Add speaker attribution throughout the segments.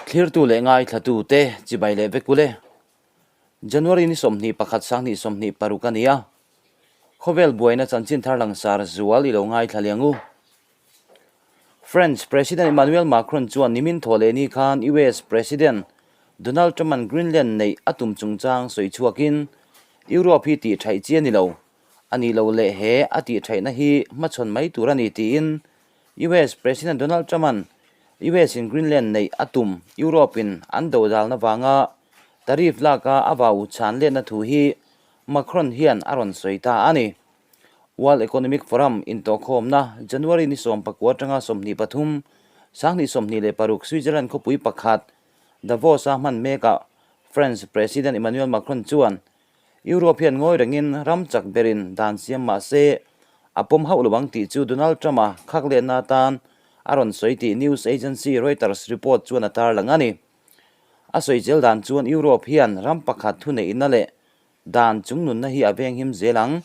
Speaker 1: Thlirtu leh ngaithlatute chibai leh vek ule. January ni 21 2026 a ni a, khawvel buaina chanchin thar langsar zual i lo ngaithla liang u. French President Emmanuel Macron chuan nimin thaw leh ni khan US President Donald Trump-a'n Greenland neih a tum chungchang sawi chhuakin Europe hi tih thaih chi a ni lo, a nih loh leh he a tih thaihna hi hmachhawn mai tur a ni tiin US President Donald Trump-a'n US-in Greenland neih a tum Europe-in an dodalna vanga tariff laka a vau chhan letna thu hi Macron hian a rawn sawi ta a ni. World Economic Forum intawhkhawmna January ni 19 atanga 23, 2026 Switzerland khawpui pakhat Davos-a hman mekah France President Emmanuel Macron chuan Europe hian ngawi rengin ram chak berin dan siam mah se a pawm hauh lo ang tih chu Donald Trump-a khak letna atan a rawn sawi tih news agency Reuters report chuan a tarlang a ni. A sawi zel dan chuan Europe hian ram pakhat thuneihna leh dan chungnunna hi a venghim zel ang.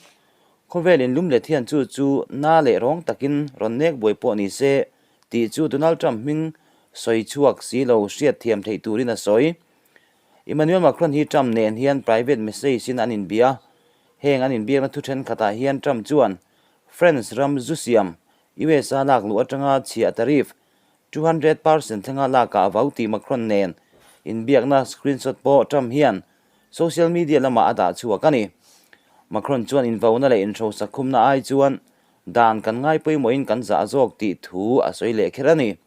Speaker 1: Khawvel inlumlet hian chu chu na leh rawng takin rawn nek buai pawh ni se tih chu Donald Trump hming sawi chhuak si lo hriat thiam theih turin a sawi. Emmanuel Macron hi Trump nen hian private message in an inbia. Heng an inbiakna thu thenkhatah hian Trump chuan France ram zu siam USA lak luh atanga chhiah tariff 200% thlenga lakah a vau tih Macron nen inbiakna screenshot pawh Trump hian social media lamah a dah chhuak a ni. Macron chuan invauna leh inhrosak khumna ai chuan dan kan ngai pawimawhin kan zah zawk tih thu a sawi leh kher a ni.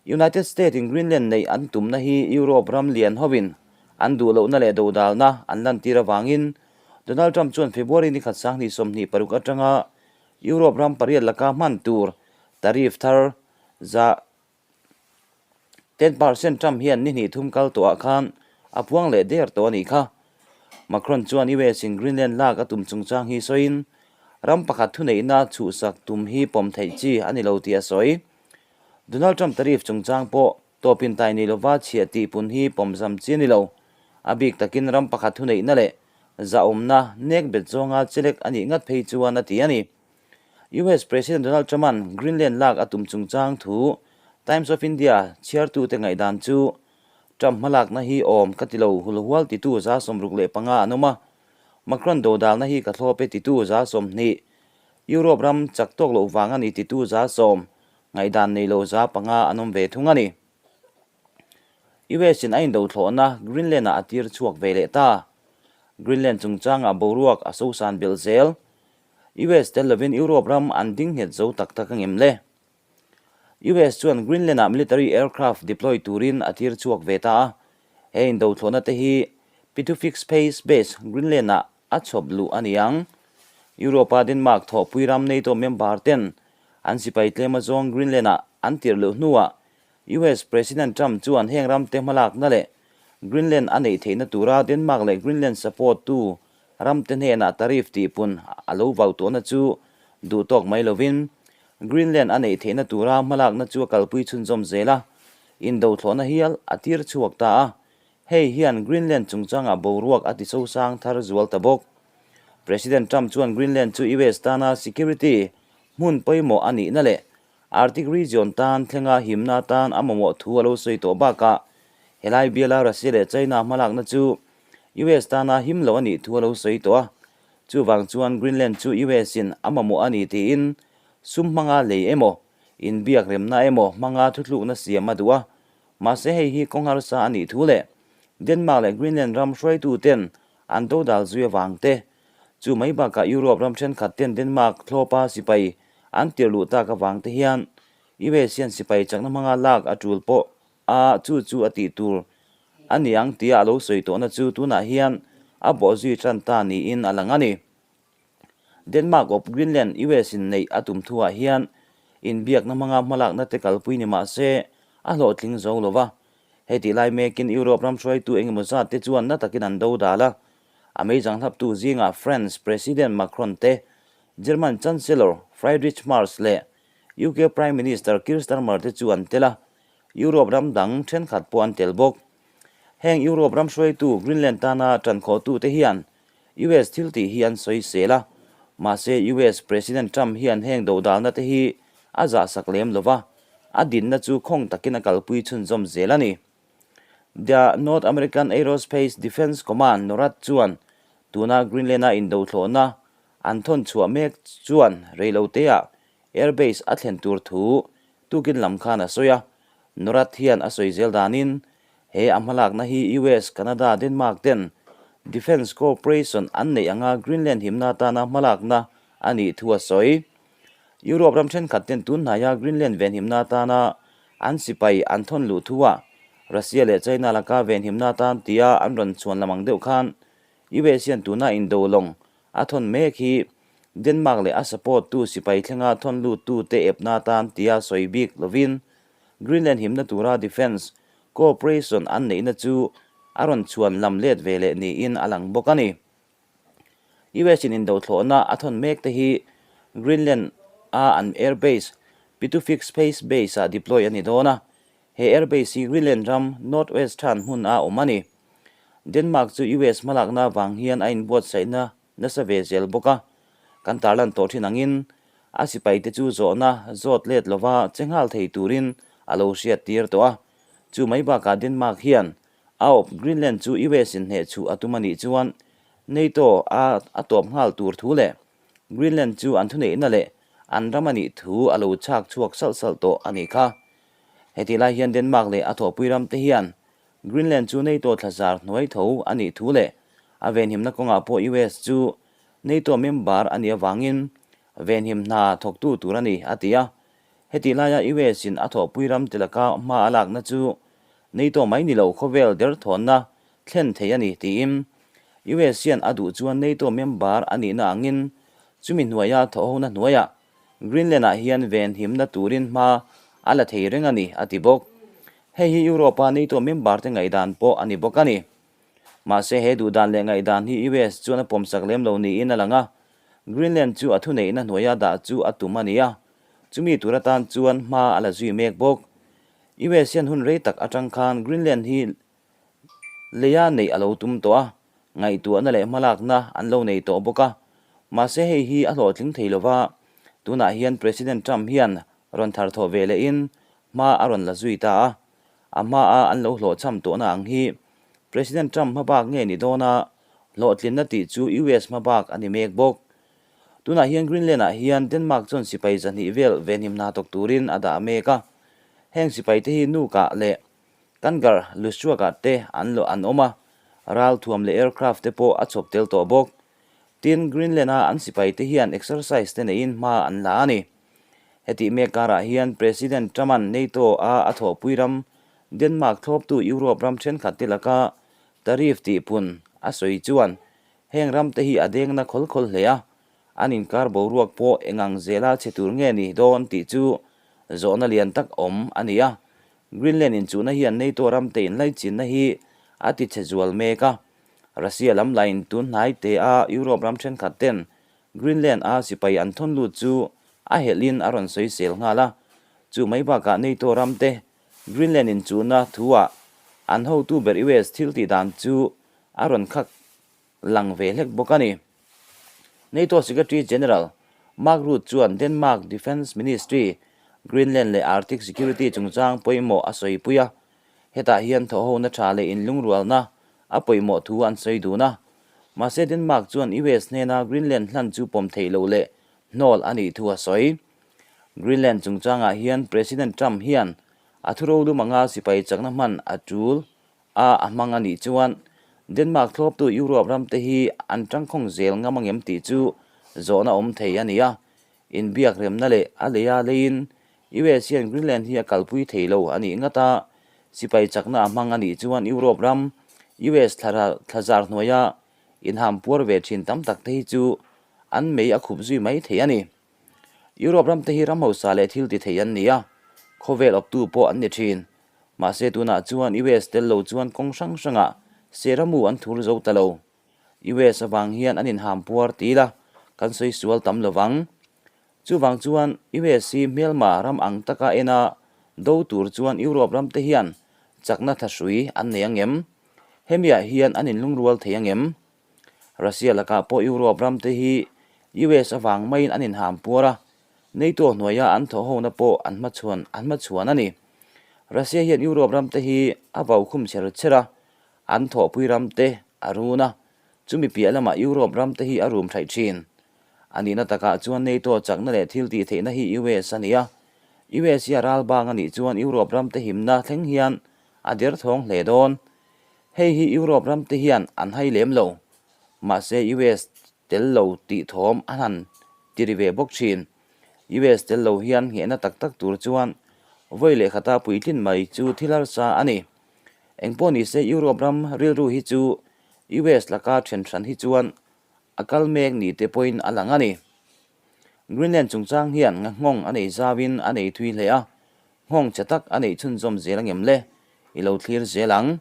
Speaker 1: United States in Greenland neih an tumna hi Europe ram lian hovin an duh lohna leh dodalna an lantir avangin Donald Trump chuan February ni khat 2026 atanga Europe ram pariat laka hman tur tariff thar za 10% Trump hian ni hnih thum kal tawhah khan a puang leh der tawh a nih kha. Macron chuan US in Greenland lak a tum chungchang hi sawiin ram pakhat thuneihna chhuhsak tum hi pawm theih chi a ni lo tih a sawi. Donald Trump tariff chungchang pawh tawpin tai nei lova chhiah tih pun hi pawmzam chi a ni lo. A bik takin ram pakhat thuneihna leh zahawmna nek bet zawnga chelek a nih ngat phei chuan a ti a ni. US President Donald Trump-a'n Greenland lak a tum chungchang thu Times of India chhiartute ngaihdan chu Trump hmalakna hi awm ka ti lo hulhual titu 65 an awm a, Macron dodalna hi ka thlawp e titu 20. Europe ram chak tawk loh vang a ni titu 10%, ngaihdan nei lo 5% an awm ve thung a ni. US in a indothlawhna Greenland ah a tir chhuak ve leh ta. Greenland chungchangah boruak a sosan belh zel. US tel lovin Europe ram an ding nghet zo tak tak angem le? US chuan Greenland ah military aircraft deploy turin a tir chhuak ve ta a. He indothlawhna te hi Pituffik Space Base Greenland ah a chhawp luh a ni ang. Europe-a Denmark thawhpui ram NATO member ten an sipai tlem azawng Greenland-ah an tirh luh hnuah US President Trump chuan heng ramte hmalakna leh Greenland a neih theihna tura Denmark leh Greenland support tu ramte hnenah tariff tihpun a lo vau tawhna chu duh tawk mai lovin Greenland a neih theihna tura hmalakna chu a kalpui chhunzawm zel a, indothlawhna hial a tir chhuak ta a. Hei hian Greenland chungchangah boruak a ti sosang thar zual ta bawk. President Trump chuan Greenland chu US tana security hmun pawimawh a nihna leh Arctic region tan thlenga himna atan a mamawh thu a lo sawi tawh bakah helai biala Russia leh China hmalakna chu US tana him lo a nih thu a lo sawi tawh a. Chuvang chuan Greenland chu US in a mamawh a ni tiin sum hmanga lei emaw, inbiak remna emaw hmanga thuthlukna siam a duh a. Mahse hei hi kawng harsa a nih thu leh Denmark leh Greenland ram hruaituten an dodal zui avang te, chu mai bakah Europe ram thenkhat ten Denmark thlawpa sipai an tir luh tak avang te hian US hian sipai chakna hmanga lak a tul pawh a chu chu a tih tur a ni ang tia a lo sawi tawhna chu tunah hian a bawh zui tan ta niin a lang a ni. Denmark of Greenland US in neih a tum thuah hian inbiakna hmanga hmalakna te kalpui ni mah se a hlawhtling zo lo va. Heti lai mekin Europe ram hruaitu engemaw zat te chuan na takin an do dal a. A meizang hlaptu zingah France President Macron te, German Chancellor Friedrich Merz leh UK Prime Minister Keir Starmer te chu an tel a, Europe ram dang thenkhat pawh an tel bawk. Heng Europe ram hruaitu Greenland tana tankhawhtute hian US thil tih hi an sawi sel a, mahse US President Trump hian heng dodalna te hi a zahsak lem lo va, a dinna chu khawng takin a kalpui chhunzawm zel a ni. The North American Aerospace Defense Command, NORAD, chuan tuna Greenland-a indothlawhna an thawn chhuah mek chuan reiloteah airbase a thlen tur thu tukin lam khan a sawi a. NORAD hian a sawi zel danin he a hmalakna hi US, Canada, Denmark ten Defence Cooperation an neih anga Greenland himna atana hmalakna a nih thu a sawi. Europe ram thenkhat ten tun hnaia Greenland venhimna atana an sipai an thawn luh thuah Russia leh China laka venhimna atan tia an rawn chhuan lam ang deuh khan US hian tuna indo lawng a thawn mek hi Denmark leh a support tu sipai thlenga thawn lut tu te epna atan tia sawi bik lovin Greenland himna tura defence cooperation an neihna chu a rawn chhuan lam let ve leh niin a lang bawk a ni. US in indothlawhna a thawn mek te hi Greenland a an airbase Pituffik Space Base ah deploy a ni dawn a, he airbase hi Greenland ram northwest than hmun a awm a ni. Denmark chu US hmalakna vang hian a inbuatsaihna nasa ve zel bawk a, kan tarlan tawh thin angin a sipai te chu zawhna zawt let lova che nghal thei turin a lo hriat tir tawh a, chu mai bakah Denmark hian A awp Greenland chu US in hneh chhuh a tum a nih chuan NATO a a tawp nghal tur thu leh Greenland chu an thuneihna leh an ram a nih thu a lo chhak chhuak salh salh tawh a nih kha. Hetih lai hian Denmark leh a thawhpui ram te hian Greenland chu NATO thlazar hnuai tho a nih thu leh a venhimna kawngah pawh US chu NATO member a nih avangin venhim hna thawktu tur a ni a ti a. Hetih laia US in a thawhpui ram te laka hma a lakna chu NATO mai ni lo khawvel derthawnna thlen thei a ni tiin US hian a duh chuan NATO member a nihna angin chumi hnuaia thawhhona hnuaiah Greenland ah hian venhimna turin hma a la thei reng a ni a ti bawk. Hei hi Europe-a NATO member te ngaihdan pawh a ni bawk a ni. Mahse he duhdan leh ngaihdan hi US chuan a pawmsak lem lo niin a lang a, Greenland chu a thuneihna hnuaia dah chu a tum a ni a, chumi tur atan chuan hma a la zui mek bawk. US hian hun rei tak atang khan Greenland hi leia neih a lo tum tawh a, ngaihtuahna leh hmalakna an lo nei tawh bawk a. Mahse hei hi a hlawhtling thei lova, tunah hian President Trump hian rawn thar thawh ve lehin hma a rawn la zui ta a. A hmaa an lo hlawhchham tawhna ang hi President Trump hmabak nge ni dawn a, hlawhtlinna tih chu US hmabak a ni mek bawk. Tunah hian Greenland ah hian Denmark chuan sipai 200 vel venhim hna thawk turin a dah mek a. Heng sipai te hi Nuuk ah leh Kangar Lusuak ah te an lo an awm a, ralthuam leh aircraft te pawh a chhawp tel tawh bawk. Tin, Greenland a an sipai te hian exercise te neiin hma an la a ni. Hetih mek karah hian President Trump-a'n NATO a a thawhpui ram Denmark thlawptu Europe ram thenkhat te laka tariff tihpun a sawi chuan Heng ram te hi a dengna khawl khawl hle a, an inkar boruak pawh engang zela chhe tur nge ni dawn tih chu zawhna lian tak awm a ni a. Greenland inchuhna hian NATO ram te inlaichinna hi a ti chhe zual mek a. Russia lam lain tun hnai te a Europe ram thenkhat ten Greenland a sipai an thawn lut chu a helhin a rawn sawisel nghal a. Chu mai bakah NATO ram te Greenland inchuhna thu ah an hotu ber US thil tih dan chu a rawn khak lang ve hlek bawk a ni. NATO Secretary General Mark Rutte chuan Denmark Defence Ministry, Greenland leh Arctic Security chungchang pawimawh a sawipui a, hetah hian thawhhona tha leh inlungrualna a pawimawh thu an sawi dun a. Mahse Denmark chuan US hnena Greenland hlan chu pawm theih loh leh hnawl a nih thu a sawi. Greenland chungchangah hian President Trump hian a thurolum anga sipai chakna hman a tul a a hmang a nih chuan Denmark thlawptu Europe ram te hi an tangkhawng zel ngam angem tih chu zawhna awm thei a ni a. Inbiak remna leh a leia leiin US hian Greenland hi a kalpui thei lo a nih ngat a, sipai chakna a hmang a nih chuan Europe ram US thlazar hnuaia inham puar ve thin tam tak te hi chu an mei a khup zui mai thei a ni. Europe ram te hi ram hausa leh thil ti thei an ni a, khawvel awptu pawh an ni thin. Mahse tunah chuan US tel lo chuan kawng hrang hrangah seramu an thur zo ta lo. US avang hian an inham puar ti ila kan sawi sual tam lo vang. Chuvang chuan US hi hmelma ram ang taka ena do tur chuan Europe ram te hian chakna thahrui an nei angem? Hemiah hian an inlungrual thei angem? Russia lakah pawh Europe ram te hi US avang maiin an inham puar a, NATO hnuaia an thawhhona pawh an hmachhuan an hmachhuan a ni. Russia hian Europe ramte hi a vaukhum cher cher a, an thawhpui ramte a run a, chumi piah lamah Europe ramte hi a rum thaih thin. A nihna takah chuan NATO chakna leh thil tih theihna hi US a ni a, US hi a ral bang a nih chuan Europe ramte himna thleng hian a derthawng hle dawn. Hei hi Europe ramte hian an hai lem lo. Mahse US tel lo tih thawm an han ti ri ve bawk thin. US tel lo hian nghehna tak tak tur chuan vawi leh khata puitlin mai chu thil harsa a ni. Engpawh nise Europe ram rilru hi chu US laka then hran hi chuan a kal mek ni te pawhin a lang a ni. Greenland chungchang hian nghawng a nei zauin a nei thui hle a, nghawng chhe tak a neih chhunzawm zel angem le? I lo thlir zel ang.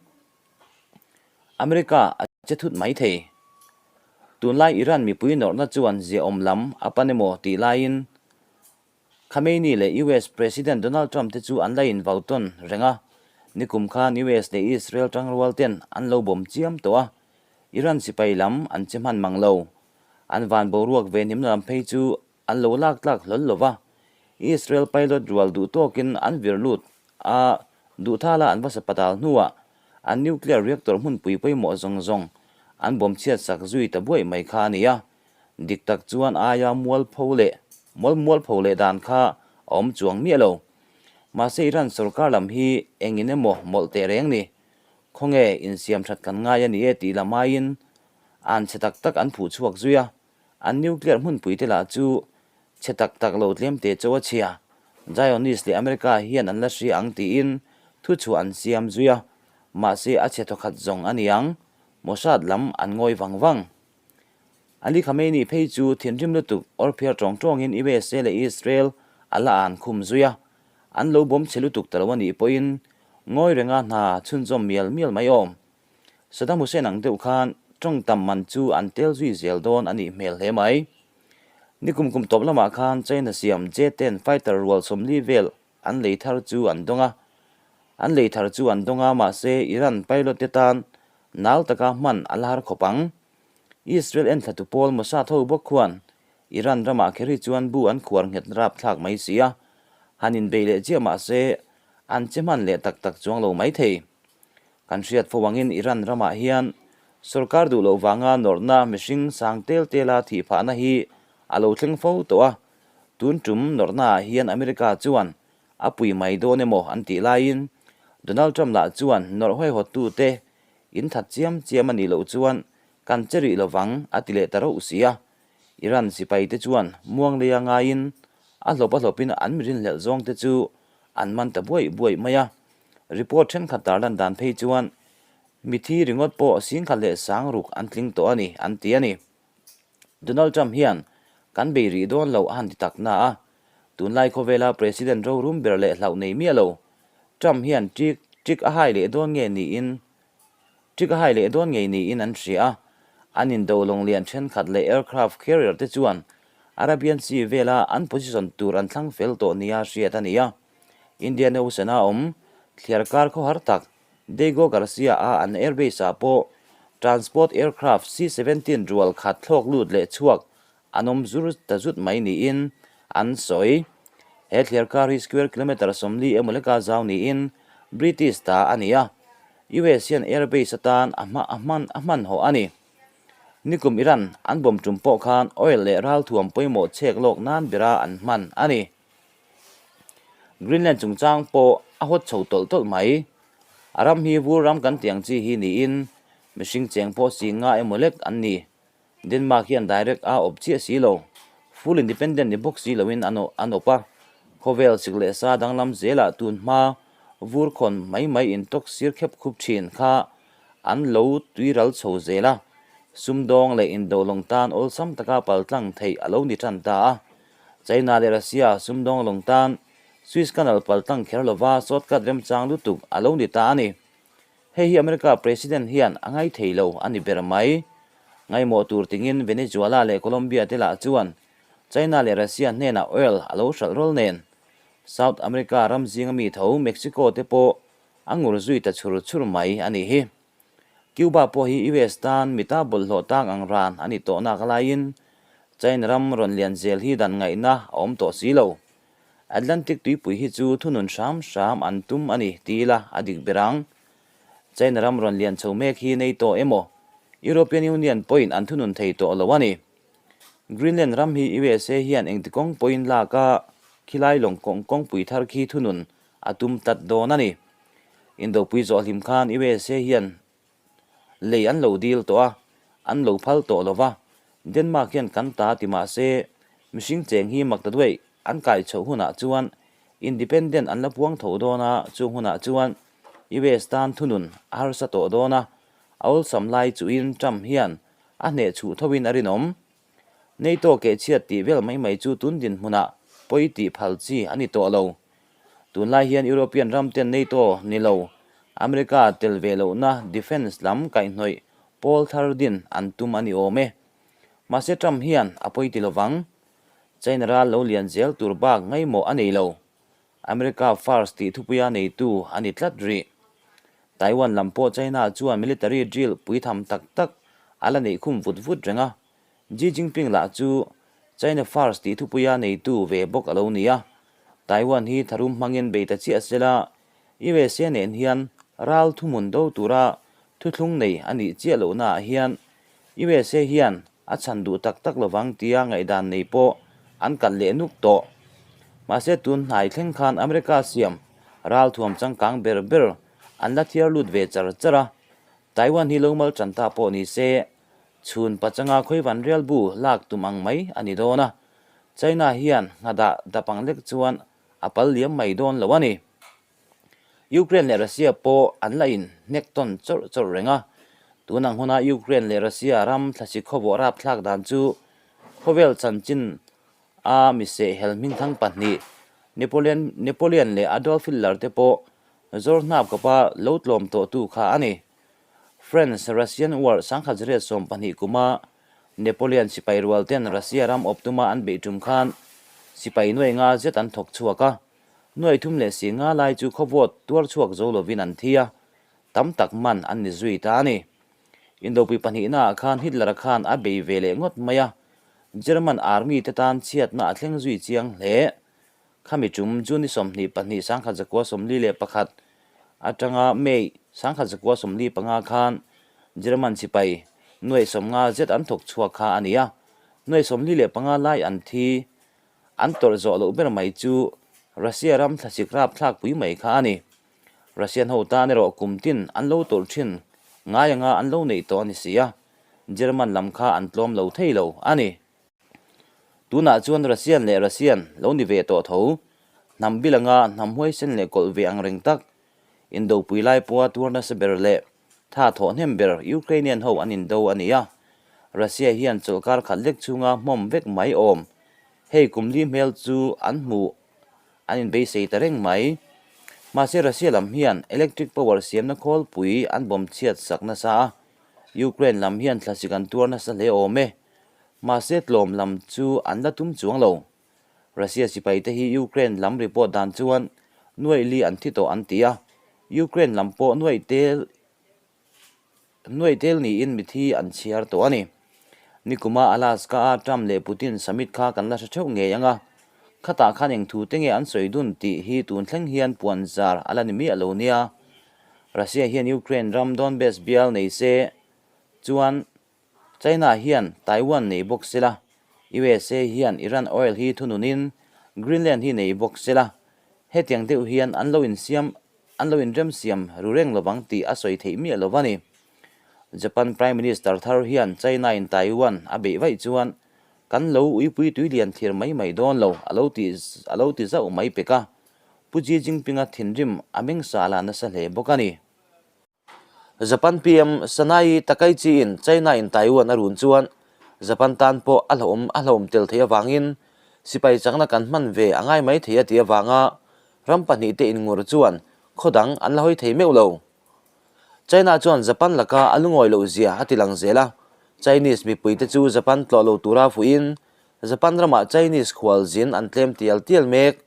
Speaker 1: America a che thut mai thei. Tunlai Iran mipui nawrhna chuan ziaawm lam a pan emaw tih laiin Khamenei leh US President Donald Trump te chu an la invau tawn reng a, nikum khan US leh Israel tangrual ten an lo bawm chiam tawh a, Iran sipai lam an che hman mang lo. An van boruak ve hnim lam phei chu an lo lak tlak hlawl lo va, Israel pilot rual duh tawkin an vir lut a, duhthala an va sapatal hnuah an nuclear reactor hmunpui pawimawh zawng zawng an bawm chhiat sak zui ta buaih mai kha a ni a, dik tak chuan aia mualpho leh mual mualpho leh dan kha a awm chuang miah lo. Mahse Iran sorkar lam hi engin emaw mawlh teh reng ni, khawnge insiam that kan ngai a ni e tih lam aiin an chhe tak tak an phuh chhuak zui a, An nuclear hmunpui te lah chu chhe tak tak lo tlem teh cho a chhia. Zionist leh America hian an la hria ang tiin thuchhuah an siam zui a, mahse a chhe thawkhat zawng a niang. Mossad lam an ngawi vang vang. Ali Khamenei phei chu thinrim lutuk awrphiar tawng tawngin USA leh Israel a la an khum zui a, an lo bawm chhe lutuk ta lo a nih pawhin ngawi renga hna chhunzawm mial mial mai awm. Saddam Hussein ang deuh khan tawng tam man chu an tel zui zel dawn a nih hmel hle mai. Nikum kum tawp lamah khan China siam J-10 fighter rual 40 vel an lei thar chu an dawng a. An lei thar chu an dawng a, mahse Iran pilot te tan nal taka hman a la har khawp ang. Israel enthlatu pawl Mossad ho bawk khuan Iran ramah kher hi chuan bu an khuar nghet rap thlak mai si a, han inbei leh chiah mahse an che hman leh tak tak chuang lo mai thei. Kan hriat fo angin Iran ramah hian sorkar duh loh vanga nawrhna mihring sang tel tela thih phahna hi a lo thleng fo tawh a, tun tum nawrhnaah hian America chuan a pui mai dawn emaw an tih laiin Donald Trump lah chuan nawrh huaihawttute in that chiam chiam a nih loh chuan kan che rih lovang a ti leh ta rauh si a, Iran sipaite chuan muangleia ngaiin a hlawp a hlawpin an mirinhlelh zawngte chu an man ta buaih buaih mai a. Report thenkhat tarlan dan phei chuan mithi ringawt pawh singkhat leh sangruk an tling tawh a ni an ti a ni. Donald Trump hian kan bei rih dawn lo a han ti tak na a, tunlai khawvela President rorum ber leh hlauh nei miah lo Trump hian ṭik ṭik a hai leh dawn nge niin ṭik a hai leh dawn ngei niin an hria a, an indo lawng lian thenkhat leh aircraft carrier te chuan Arabian Sea vela an position tur an thlang fel tawh nia hriat a ni a. Indian Ocean-a awm thliar kar khawhar tak Diego Garcia-a an airbase-ah pawh transport aircraft C-17 rual khat thlawk lut leh chhuak an awm zur ta zut mai niin an sawi. He thliar kar hi square kilometre 40 emaw leka zau niin British ta a ni a, US hian airbase atan a hma a hman a hmanhawh a ni. Nikum Iran an bawm tum pawh khan oil leh ralthuam pawimawh chhek lawk nan bera an hman a ni. Greenland chungchang pawh a hawt chho tawlh tawlh mai. A ram hi vur ram kan tih ang chi hi niin mihring cheng pawh si nga emaw lek an ni. Denmark hian direct a awp chiah si lo, full independent ni bawk si loin an an awp a. Khawvel sik leh sa danglam zelah tun hma vur khawn mai mai intawk sir khep khup thin kha an lo tuiral chho zel a, sumdawng leh indolawng tan awlsam taka paltlang theih a lo ni tan ta a. China leh Russia sumdawng lawng tan Suez Canal paltlang kher lova shortcut remchang lutuk a lo ni ta a ni. Hei hi America President hian a ngai thei lo a ni ber mai. Ngaimawh tur tingin Venezuela leh Colombia te lah chuan China leh Russia hnenah oil a lo hralh rawl nen. South America ram zinga mi tho Mexico te pawh a ngur zui ta chhur chhur mai a nih hi. Cuba pawh hi US tan mita bawlhhlawh tang ang ran a ni tawh nak laiin China ram rawn lian zel hi dan ngaihna a awm tawh si lo. Atlantic tuipui hi chu thunun hram hram an tum a ni ti ila a dik ber ang. China ram rawn lian chho mek hi NATO emaw European Union pawhin an thunun thei tawh lo a ni. Greenland ram hi USA hian engti kawng pawhin lak a khilai lawng kawngpui thar khi thunun a tum tlat dawn a ni. Indopui zawh hlim khan USA hian lei an lo dil tawh a, an lo phal tawh lo va, Denmark hian kan ta ti mah se, mihring cheng hi mak ta duai an kai chhoh hunah chuan independent an la puang tho dawn a, chung hunah chuan US tan thunun a harsa tawh dawn a, a awlsam lai chuhin Trump hian a hneh chhuh thoin a rinawm. NATO kehchhiat tih vel mai mai chu tun dinhmunah pawi tih phal chi a ni tawh lo. Tunlai hian European ram ten NATO ni lo, America tel ve lohna defence lam kaihhnawih pawl thar din an tum a ni awm e. Mahse Trump hian a pawi ti lovang. China ral lo lian zel tur bak ngaimawh a nei lo. America first tih thupuia neitu a ni tlat rih. Taiwan lam pawh China chuan military drill puitham tak tak a la neih khum vut vut reng a, Xi Jinping lah chu China first tih thupuia neitu ve bawk a lo ni a. Taiwan hi tharum hmangin bei ta chiah se la, USA nen hian ral thuhmun do tura thuthlung nei a nih chiah lohnaah hian USA hian a chhan duh tak tak lovang tia ngaihdan nei pawh an kalh leh nuk tawh. Mahse tun hnai thleng khan America siam ralthuam changkang ber ber an la thiar lut ve char char a, Taiwan hi lo mal tan ta pawh ni se chhun pachanga khawivan rial bu lak tum ang mai a ni dawn a, China hian nghadah dap ang lek chuan a pal liam mai dawn lo a ni. Ukraine leh Russia pawh an la in hnek tawn chawrh chawrh reng a, tun ang huna Ukraine leh Russia ram thlasi khawvawh rapthlak dan chu khawvel chanchin a miseh hel hmingthang pahnih Napoleon Napoleon leh Adolf Hitler te pawh zawr hnap kapa lo tlawm tawhtu kha a ni. France Russian War 1912 kuma Napoleon sipai rual ten Russia ram awp tuma an beih tum khan sipai nuai nga zet an thawk chhuak a. Nuai thum leh si nga lai chu khawvawt tuar chhuak zo lovin an thi a, tam tak man an ni zui ta a ni. Indopui pahnihnaah khan Hitler-a khan a bei ve leh ngawt mai a, German army te tan chhiatna a thleng zui chiang hle. Khami tum June 22 1941 atanga May 1945 khan German sipai nuai 50 zet an thawk chhuak kha a ni a, nuai 45 lai an thi. An tawrh zawh loh ber mai chu Russia ram thlasik rapthlak pui mai kha a ni. Russian ho tan erawh kum tin an lo tawrh thin ngai anga an lo neih tawh a ni si a, German lam kha an tlawm lo thei lo a ni. Tunah chuan Russian leh Russian lo ni ve tawh tho, hnam bil anga hnam huaisen leh kawlh ve ang reng tak, indopui lai pawha tuar nasa ber leh Tha thawh hnem ber Ukrainian ho an indo a ni a, Russia hian chawlhkar khat lek chhunga hmawm vek mai awm. Hei kum li hmel chu an hmuh an inbeisei ta reng mai. Mahse Russia lam hian electric power siamna khawlpui an bawm chhiat sak nasa a, Ukraine lam hian thlasik an tuar nasa hle awm e. Mahse tlawm lam chu an la tum chuang lo. Russia sipaite hi Ukraine lam report dan chuan nuaih li an thi tawh an ti a, Ukraine lam pawh nuaih tel nuaih tel niin mithi an chhiar tawh a ni. Nikuma Alaska-a Trump leh Putin summit kha kan la hre theuh ngei ang a, khatah khan eng thu te nge an sawi dun tih hi tun thleng hian puan zar a la ni miah lo nia. Russia hian Ukraine ram Donbas bial nei se chuan China hian Taiwan nei bawk sela, USA hian Iran oil hi thununin Greenland hi nei bawk sela, hetiang deuh hian an lo insiam an lo inremsiam ru reng lovang tih a sawi theih miah lo a ni. Japan Prime Minister thar hian China in Taiwan a beih vaih chuan kan lo uipui tuilian thlir mai mai dawn lo a lo ti a lo ti zauh mai pek a, Pu Xi Jinping-a thinrim a meng sa la nasa hle bawk a ni. Japan PM Sanae Takaichi-in China-in Taiwan a run chuan Japan tan pawh a hlauhawm a hlauhawm tel theih avangin sipai chakna kan hman ve a ngai mai thei a tih avanga ram pahnihte inngur chuan khaw dang an la hawi thei meuh lo. China chuan Japan laka a lungawi loh zia a ti lang zel a, Chinese mipuite chu Japan tlawh lo tura fuihin Japan ramah Chinese khualzin an tlem tial tial mek.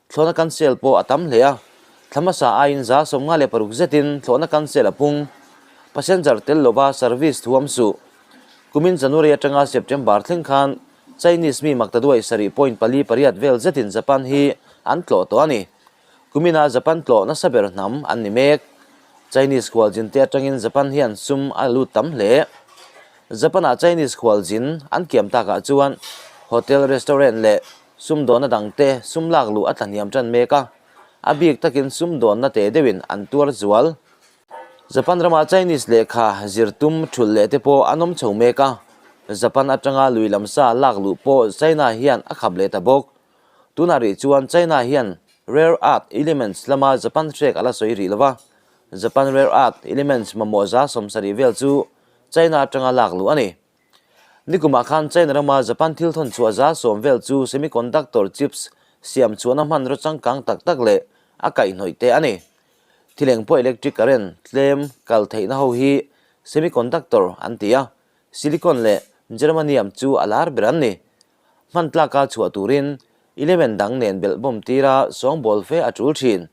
Speaker 1: Thlawhna cancel pawh a tam hle a, thla hmasa aiin 56 zetin thlawhna cancel a pung. Passenger tel lova service thuam suh. Kumin January atanga September thleng khan Chinese mi maktaduai sarih point pali pariat vel zetin Japan hi an tlawh tawh a ni. Kumina Japan tlawh nasa ber hnam an ni mek. Chinese khualzin te atangin Japan hian sum a la lut tam hle. Japan-ah Chinese khualzin an kiam takah chuan hotel, restaurant leh sumdawnna dangte sum lak luh a tlahniam tan mek a, a bik takin sumdawnna teh deuhin an tuar zual. Japan ramah Chinese lehkha zir tum thulh leh te pawh an awm chho mek a, Japan atanga lui lam sa lak luh pawh China hian a khap leh ta bawk. Tunah rih chuan China hian rare earth elements lama Japan hrek a la sawi rih lo va, Japan rare earth elements mamawh 70% vel chu China atanga lak luh a ni. Nikumah khan China rama Japan thil thawn chhuah 10% vel chu semiconductor chips siam chhuahna hmanraw changkang tak tak leh a kaihhnawih te a ni. Thil eng pawh electric current tlem kal theihna ho hi semiconductor an ti a, silicon leh germanium chu a lar ber an ni. Hman tlaka chhuah turin element dang nen belh bawm tira sawngbawl fe a tul thin.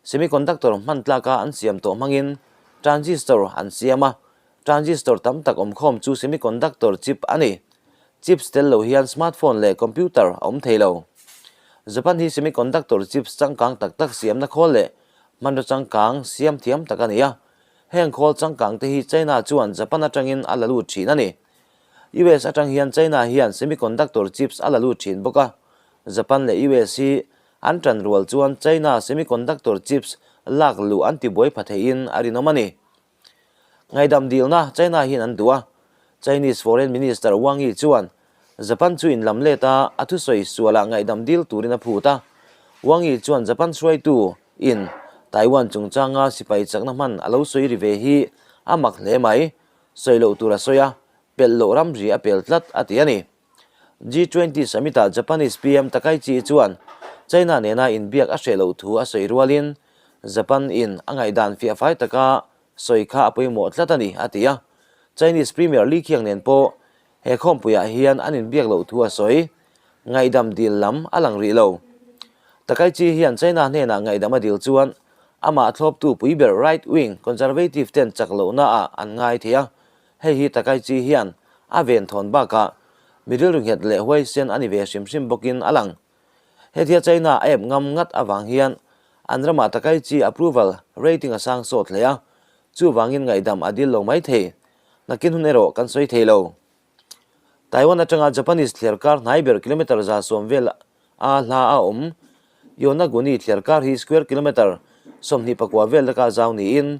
Speaker 1: Semiconductor hman tlaka an siam tawh hmangin transistor an siam a, transistor tam tak awmkhawm chu semiconductor chip a ni. Chips tel lo hian smartphone leh computer a awm thei lo. Japan hi semiconductor chips changkang tak tak siamna khawl leh hmanraw changkang siam thiam tak a ni a. Heng khawl changkang te hi China chuan Japan atangin a la lut thin a ni. US atang hian China hian semiconductor chips a la lut thin bawk a. Japan leh US hi an tan rual chuan China semiconductor chips lak luh an tibuai pha theihin a rinawm a ni. Ngaihdam dilna China hian an duh a, Chinese Foreign Minister Wang Yi chuan Japan chu inlam let a, a thusawi sualah ngaihdam dil turin a phut a. Wang Yi chuan Japan hruaitu in Taiwan chungchanga sipai chakna hman a lo sawi ri ve hi a mak hle mai, sawi loh tur a sawi a, pelh loh ramri a pel tlat a ti a ni. G20 summit-ah Japanese PM Takaichi chuan China nena inbiak a hreh loh thu a sawi rualin Japan in a ngaihdan fiahfai taka sawi kha a pawimawh tlat a ni, a ti a. Chinese Premier Li Qiang nen pawh he khawmpuiah hian an inbiak loh thu a sawi. Ngaihdam dil lam a lang rih lo. Takaichi hian China hnenah ngaihdam a dil chuan amah thlawptu pui ber right-wing conservative ten chak lohnaah an ngai thei a. Hei hi Takaichi hian a ven thawn bakah mi rilru nghet leh huaisen a ni ve hrim hrim bawkin a lang. Hetia China a ep ngam ngat avang hian an ramah Takaichi approval rating a sang sawt hle a, chuvangin ngaihdam a dil lo mai thei. Nakin hun erawh kan sawi thei lo. Taiwan atanga Japanese thliarkar hnai ber kilometre 110 vel a hla a awm. Yonaguni thliarkar hi square kilometre 24 vel laka zau niin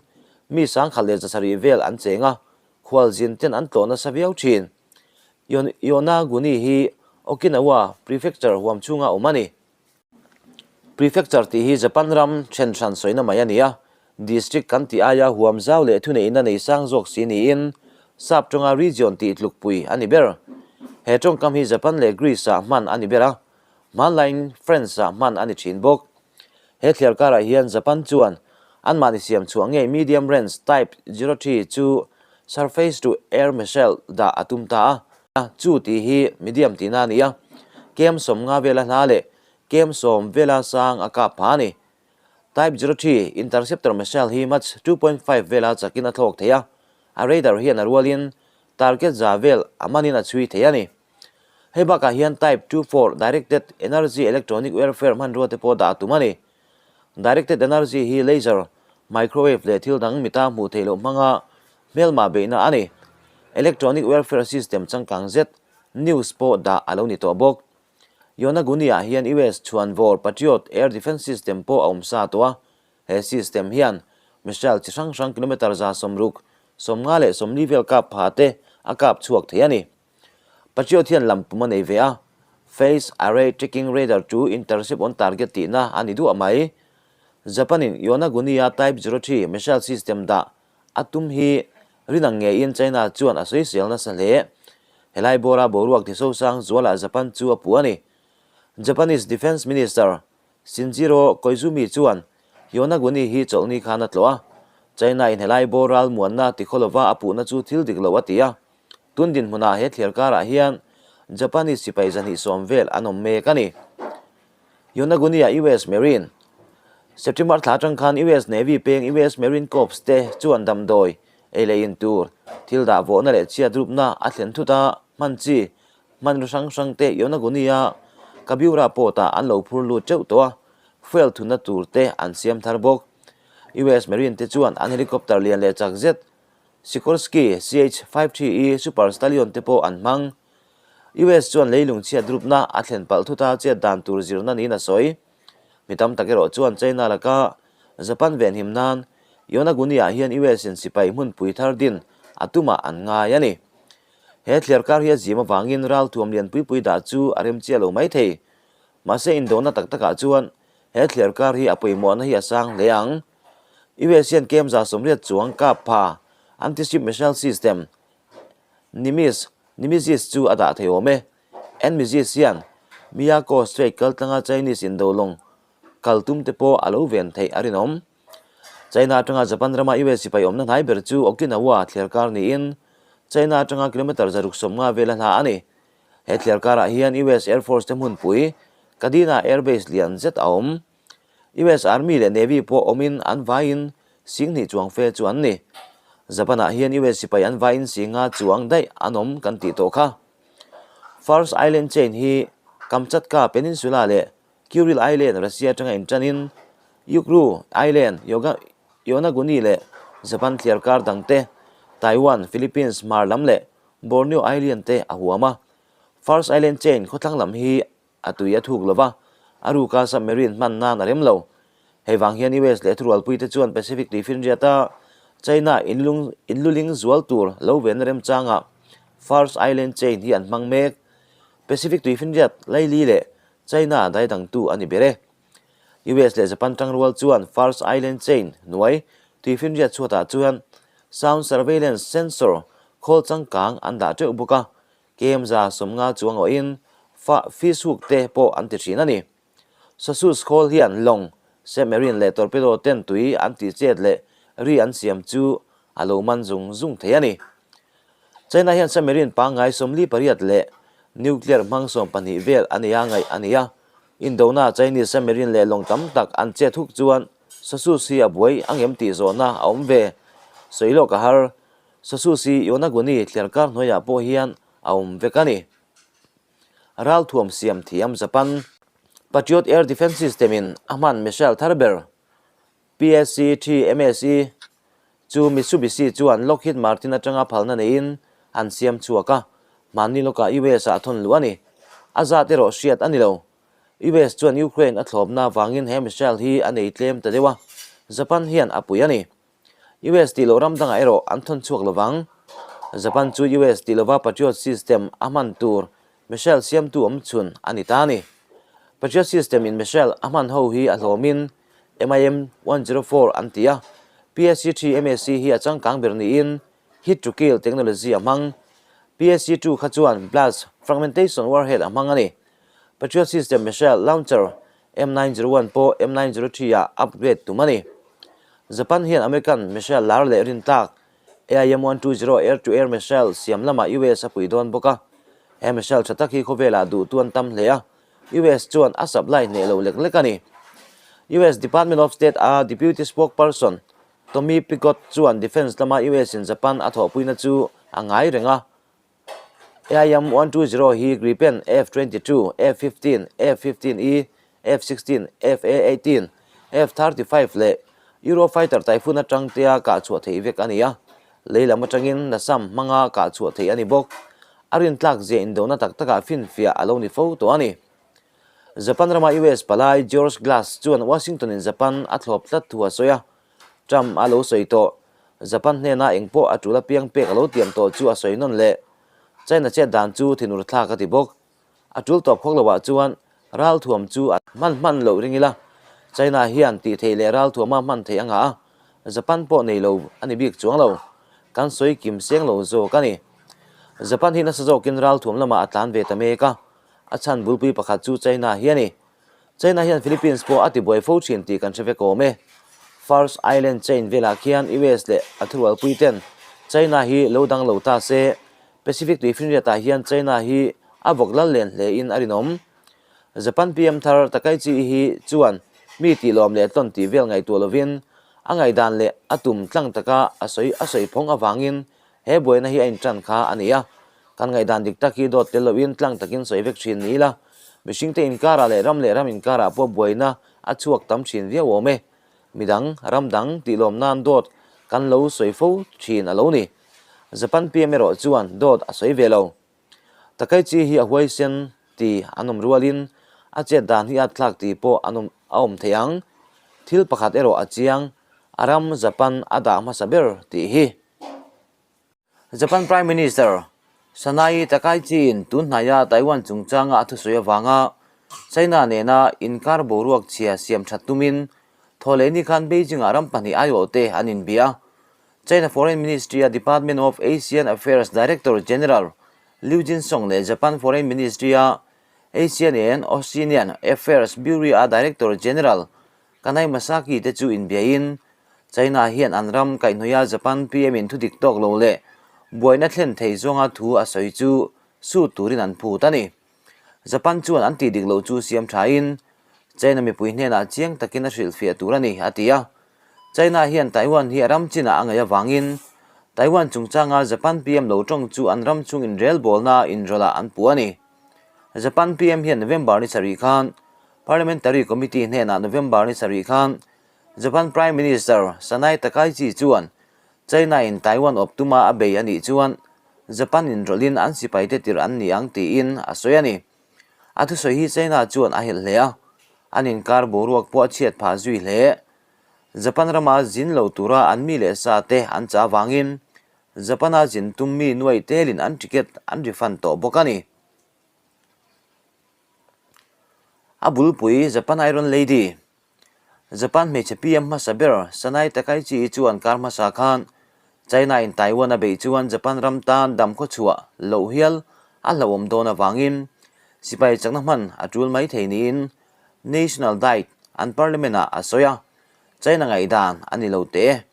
Speaker 1: mi 1700 vel an cheng a, khualzin ten an tlawh nasa viau thin. Yonaguni hi Okinawa Prefecture huam chhunga awm a ni. Prefecture tih hi Japan ram then hran sawina mai a ni a, district kan tih aia huam zau leh thuneihna nei sang zawk si niin sap tawnga region tih tlukpui a ni ber. He tawngkam hi Japan leh Greece-ah hman a ni ber a, hmanlaiin French-ah hman a ni thin bawk. He thliar karah hian Japan chuan anmahni siam chhuah ngei medium range Type 03 chu surface to air missile dah a tum ta a. Chu tih hi medium tihna a ni a, kem 50 vela hla leh kem 10 vela sang a kap pha a ni. Type 03 interceptor missile hi Mach 2.5 vela chakin a thlawk thei a, a radar hian a rualin target za vel a manin a chhui thei a ni. Hei bakah hian Type 24 Directed Energy Electronic Warfare hmanrua te pawh dah a tum a ni. Directed Energy hi laser, microwave leh thil dang mita hmuh theih loh hmanga hmelmah beihna a ni. Electronic Warfare System changkang zet news pawh dah a lo ni tawh bawk. Yonaguni-ah hian US chhuanvawr Patriot Air Defense System pawh a awm sa tawh a, he system hian missile chi hrang hrang kilometre 60, 50 leh 40 vel kap pha te a kap chhuak thei a ni. Patriot hian lam pum a nei ve a, Phase Array Tracking Radar to Intercept on Target tihna a ni duah mai. Japan-in Yonaguni-a Type 03 missile system dah a tum hi rinang ngeiin China chuan a sawisel nasa hle. Helai bawra boruak tisosang zualah Japan chu a puh a ni. Japanese Defence Minister Shinjiro Koizumi chuan Yonaguni hi chawlhni khan a tlawh a, China-in helai bawr ral muanna tikhaw lova a puhna chu thil dik lo a ti a. Tun dinhmunah he thliar karah hian Japanese sipai 210 vel an awm mek a ni. Yonaguni-a US Marine September thla atang khan US Navy peng US Marine Corps te chuan damdawi ei leh in tur thil dah vawhna leh chhiat rupna a thlen thut a, hman chi hmanraw hrang hrang te Yonaguni-a Kabiura port-ah an lo phur lut teuh tawh a. Fuel thunna tur te an siam thar bawk. US Marine te chuan an helicopter lian leh chak zet Sikorsky CH-53E Super Stallion te pawh an hmang. US chuan leilung chhiat rupna a thlen palh thuta chet dan tur zirna niin a sawi. Mi tam tak erawh chuan China laka Japan venhim nan Yonaguni-ah hian US in sipai hmunpui thar din a tumah an ngai a ni. He thliarkar hi a zim avangin ralthuam lian pui pui dah chu a rem chiah lo mai thei. Mahse indona tak takah chuan he thliarkar hi a pawimawhna hi a sang hle ang. US hian kem 180 chuang kap pha anti-ship missile system Nimitz, Nimitzis chu a dah thei awm e. Nmitzis hian Miyako Strait kaltlanga Chinese indo lawng kal tum te pawh a lo ven theih a rinawm. China atanga Japan rama US sipai awmna hnai ber chu Okinawa thliarkar niin China atanga kilometre 150 vela hla a ni. He thliarkarah hian US Air Force te hmunpui Kadena Air Base lian zet a awm. US Army leh Navy pawh awmin an vaiin 2000 chuang fe chu an ni. Japan-ah hian US sipai an vaiin 50 chuang daih an awm kan tih tawh kha. First Island Chain hi Kamchatka Peninsula leh Kuril Island, Russia atanga inṭanin Yukru Island, Yonaguni leh Japan thliarkar dangte, Taiwan, Philippines, hmar lam leh Borneo Island te a huam a. First Island Chain khawthlang lam hi a tui a thuk lova, a ruka submarine hman nan a rem lo. Hei vang hian US leh thurualpui te chuan Pacific tuifinriata China inlung inluling zual tur lo venna remchangah First Island Chain hi an hmang mek. Pacific tuifinriat laili leh China daidangtu a ni ber e. US leh Japan tangrual chuan First Island Chain hnuai tuifinriat chhuatah chuan sound surveillance sensor khawl changkang an dah teuh bawk a, KM 150 chuang awhin fa fish hook te pawh an ti thin a ni. Sasus khawl hian lawng, submarine leh torpedo ten tui an tih chet leh ri an siam chu a lo man zung zung thei a ni. China hian submarine pangngai 48 leh nuclear hmang 12 vel a nia ngaih a ni a. Indona Chinese submarine leh lawng tam tak an chet huk chuan Sasus hi a buai angem tih zawhna a awm ve. Sawi lawk a har. Sasus hi Yonaguni thliarkar hnuaiah pawh hian a awm vek a ni. Ralthuam siam thiam Japan Patriot Air Defence System in a hman missile thar ber PSC-3MSE chu Mitsubishi chuan Lockheed Martin atanga phalna neiin an siam chhuak a, hmanni lawkah US ah a thawn luh a ni. A zat erawh hriat a ni lo. US chuan Ukraine a thlawpna avangin he missile hi a nei tlem ta deuh a, Japan hian a pui a ni. US tih loh ram dangah erawh an thawn chhuak lovang. Japan chu US tih lova Patriot system a hman tur missile siamtu awm chhun a ni ta a ni. Patriot system in missile a hman ho hi a hlawmin MIM 104 an ti a, PSC-3 MAC hi a changkang ber niin hit to kill technology a hmang. PSC-2 kha chuan blast fragmentation warhead a hmang a ni. Patriot system missile launcher M901 pawh M903 ah upgrade tum a ni. Japan hian American missile lar leh rin tlak AIM-120 air-to-air missile siam lamah US a pui dawn bawk a. He missile tha tak hi khawvelah duhtu an tam hle a, US chuan a supply hneh lo lek lek a ni. US Department of State a Deputy Spokesperson Tommy Pigott chuan defence lama US in Japan a thawhpuina chu a ngai reng a. AIM 120 hi Gripen, F-22, F-15, F-15E, F-16, F-A-18, F-35 leh Eurofighter Typhoon atang tea kah chhuah theih vek a ni a, lei lam atangin NASAM hmanga kah chhuah theih a ni bawk. A rintlak zia indona tak takah finfiah a lo ni fo tawh a ni. Japan rama US palai George Glass chuan Washington-in Japan a thlawp tlat thu a sawi a, Trump a lo sawi tawh. Japan hnena engpawh a tul apiang pek a lo tiam tawh chu a sawi nawn leh. China chet dan chu thinur thlak a ti bawk. A tul tawp khawk loah chuan ralthuam chu a hman hman loh ring ila. China hian tih theih leh ralthuama hman theih a ngah a, Japan pawh nei lo a ni bik chuang lo. Kan sawi kim seng lo zawk a ni. Japan hi nasa zawkin ralthuam lamah a tlan ve ta mek a, a chhan bulpui pakhat chu China hi a ni. China hian Philippines pawh a tibuai fo thin tih kan hre vek awm e. First Island Chain velah khian US leh a thurualpui ten China hi lo dang lo ta se, Pacific tuifinriatah hian China hi a vawk lal len hle in a rinawm. Japan PM thar Takaichi hi chuan mi tih lawm leh tlawn tih vel ngaihtuah lovin a ngaihdan leh a tum tlang taka a sawi a sawi phawng avangin he buaina hi a intan kha a ni a. Kan ngaihdan dik tak hi dawt tel loin tlang takin sawi vek thin ni ila, mihringte inkarah leh ram leh ram inkarah pawh buaina a chhuak tam thin viau awm e. Midang, ram dang tih lawm nan dawt kan lo sawi fo thin a lo ni. Japan PM erawh chuan dawt a sawi ve lo. Takaichi hi a huaisen ti an awm rualin a chet dan hi a thlak tih pawh an awm a awm thei ang. Thil pakhat erawh a chiang, a ram Japan a dah hmasa ber tih hi. Japan Prime Minister Sanae Takaichi-in tun hnaia Taiwan chungchanga a thusawi avanga China nena inkar boruak chhia siam that tumin thawhlehni khan Beijing-ah ram pahnih aiawhte an inbia. China Foreign Ministry-a Department of Asian Affairs Director General Liu Jinsong leh Japan Foreign Ministry-a Asian and Oceanian Affairs Bureau-a Director General Kanai Masaki te chu inbiain China hian an ram kaihhnawih a Japan PM in thudik tawk lo leh buaina thlen thei zawnga thu a sawi chu sut turin an phut a ni. Japan chuan an tih dik loh chu siam thain China mipui hnenah chiang takin a hrilhfiah tur a ni, a ti a. China hian Taiwan hi a ram chinah a ngaih avangin Taiwan chungchanga Japan PM lo tawng chu an ram chung inrelbawlna inrawlh ah an puh a ni. Japan PM hian November ni sarih khan Parliamentary Committee hnenah November ni sarih khan Japan Prime Minister Sanae Takaichi chuan China in Taiwan awp tuma a bei a nih chuan Japan in rawlhin an sipaite tirh an ni ang tiin a sawi a ni. A thusawi hi China chuan a helh hle a, an inkar boruak pawh a chhiat phah zui hle. Japan rama zin lo tura an mi leh sa te an chah avangin Japan-a zin tum mi nuai telin an ticket an refund tawh bawk a ni. A bulpui Japan Iron Lady Japan hmeichhe PM hmasa ber Sanae Takaichi-i chuan kar hmasa khan China in Taiwan a beih chuan Japan ram tan dam khawchhuah loh hial a hlauhawm dawn avangin sipai chakna hman a tul mai thei niin National Diet an parliament-ah a sawi a, China ngaihdan a ni lo teh e.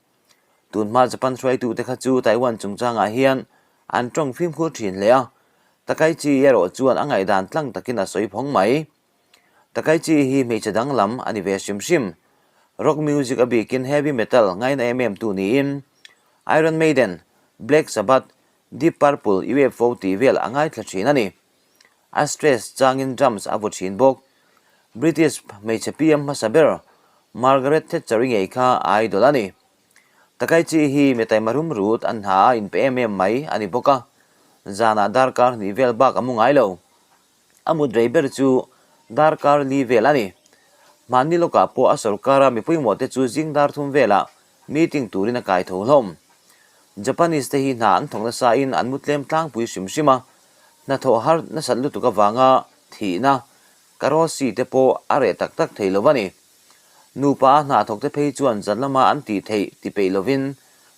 Speaker 1: Tunhma Japan hruaitute kha chu Taiwan chungchangah hian an tawng fimkhur thin hle a, Takaichi erawh chuan a ngaihdan tlang takin a sawi phawng mai. Takaichi hi hmeichhe danglam a ni ve hrim hrim. Rock music a bikin heavy metal ngaina em em tu niin Iron Maiden, Black Sabbath, Deep Purple, UFO tih vel a ngaithla thin a ni. A stress changin drums a vaw thin bawk. British hmeichhe PM hmasa ber Margaret Thatcher-i ngei kha a idol a ni. Takaichi hi mi taima rum rut an hna a inpe em em mai a ni bawk a, zanah darkar hnih vel bak a mu ngai lo. A mut rei ber chu darkar li vel a ni. Hmanni lawkah pawh a sorkara mi pawimawhte chu zing dar thum velah meeting turin a kai tho hlawm. Japanese te hi hna an thawk nasain an mu tlem tlangpui hrim hrim a, hnathawh har nasat lutuk avanga thihna, karosi te pawh a reh tak tak thei lo a ni. Nupa a hna thawkte phei chuan zan lama an tih theih ti peih lovin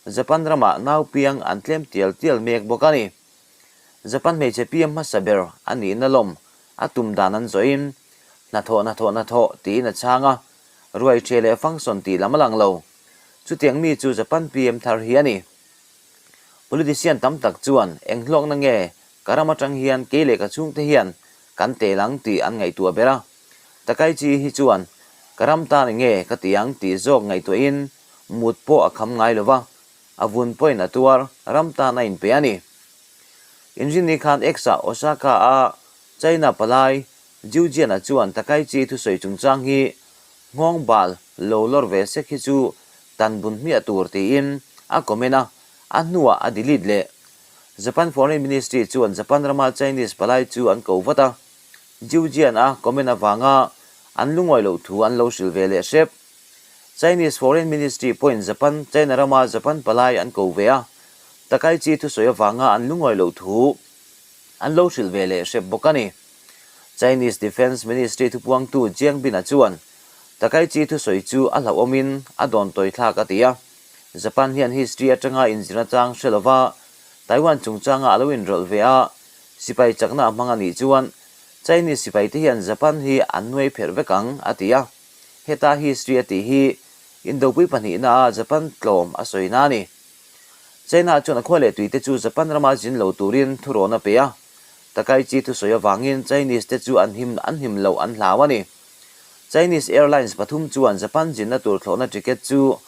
Speaker 1: Japan ramah nau piang an tlem tial tial mek bawk a ni. Japan hmeichhe piam hmasa ber a nihna lawm a tum dan an zawhin, Hnathawh, hnathawh, hnathawh tiin a chhang a, ruai ṭhe leh function tih lam a lang lo. Chutiang mi chu Japan PM thar hi a ni. Politician tam tak chuan eng hlawkna nge ka ram aṭang hian kei leh ka chhungte hian kan tel ang tih an ngaihtuah ber a. Takaichi hi chuan ka ram tan enge ka ti ang tih zawk ngaihtuahin mut pawh a kham ngai lo va, A vun pawhin a tuar, ram tan a inpe a ni. Inrinni khan X-ah Osaka-a China palai Jiujian-a chuan Takaichi thusawi chungchang hi nghawng bal lo lawr ve sek hi chu tan bun hmiah tur tiin a comment a, a hnuah a delete leh. Japan Foreign Ministry chuan Japan rama Chinese palai chu an ko vat a, Jiujian-a comment avanga an lungawi loh thu an lo hrilh ve leh hrep. Chinese Foreign Ministry pawhin Japan, China rama Japan palai an ko ve a, Takaichi thusawi avanga an lungawi loh thu an lo hrilh ve leh hrep bawk a ni. Chinese Defence Ministry thupuangtu Jiang Bin-a chuan Takaichi thusawi chu a hlauhawmin a dawn tawi thlak a ti a, Japan hian history atanga inzirna chang hre lova Taiwan chungchanga a lo inrawlh ve a, sipai chakna a hmang a nih chuan Chinese sipaite hian Japan hi an nuai pherh vek ang, a ti a. Heta history a tih hi Indopui pahnihna a Japan tlawm a sawi na a ni. China chuan a khua leh tuite chu Japan rama zin lo turin thurawn a pe a, Takaichi thusawi avangin Chinese te chu an him an him loh an hlau a ni. Chinese Airlines pathum chuan Japan zinna tur thlawhna ticket chu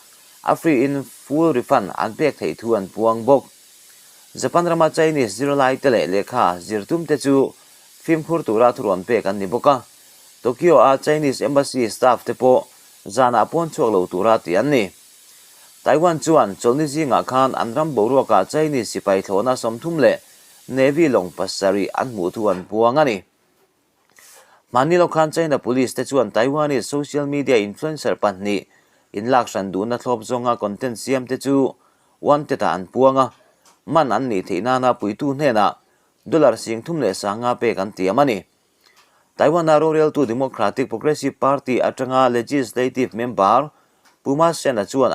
Speaker 1: a free in full refund an pek theih thu an puang bawk. Japan rama Chinese zirlai te leh lehkha zirtum te chu fimkhur tura thurawn pek an ni bawk a. Tokyo-a Chinese Embassy staff te pawh zanah pawn chhuak lo tura tih an ni. Taiwan chuan chawlhni zingah khan an ram boruakah Chinese sipai thlawhna 30 leh Navy lawng pasarih an hmuh thu an puang a ni. Hmanni lo khan China Police te chuan Taiwanese social media influencer pahnih inlak hran duhna thlawp zawnga content siam te chu wanted-ah an puang a, man an nih theih nana puitu hnenah dollar 35,000 pek an tiam a ni. Taiwan-a roreltu Democratic Progressive Party atanga legislative member Pu Ma Shen-a chuan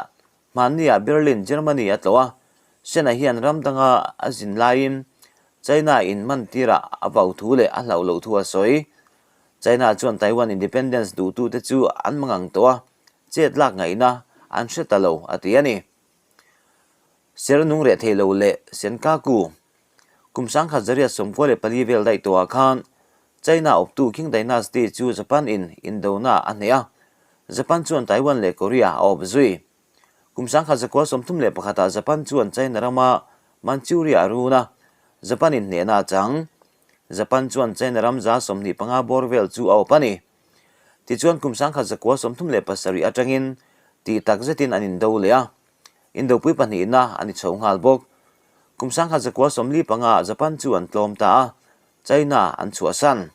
Speaker 1: hmanniah Berlin, Germany a tlawh a, Shen-a hian ram danga a zin laiin China in man tirah a vau thu leh a hlauh loh thu a sawi. China chuan Taiwan independence duhtute chu an mangang tawh a, chet lak ngaihna an hre ta lo a ti a ni. Ser nung reh thei lo leh Senkaku Kum 1894 vel daih tawhah khan China awptu Qing Dynasty chu Japan in indona a hneh a, Japan chuan Taiwan leh Korea a awp zui. Kum 1931 ah Japan chuan China rama Manchuria a run a, Japan in hnehna a chang. Japan chuan China ram 25% bawr vel chu a awp a ni. Tichuan kum 1937 atangin tih tak zetin an indo leh a. Indopui pahnihna a ni chho nghal bawk. Kum 1945 ah Japan chu an tlawm ta a, China an chhuahsan.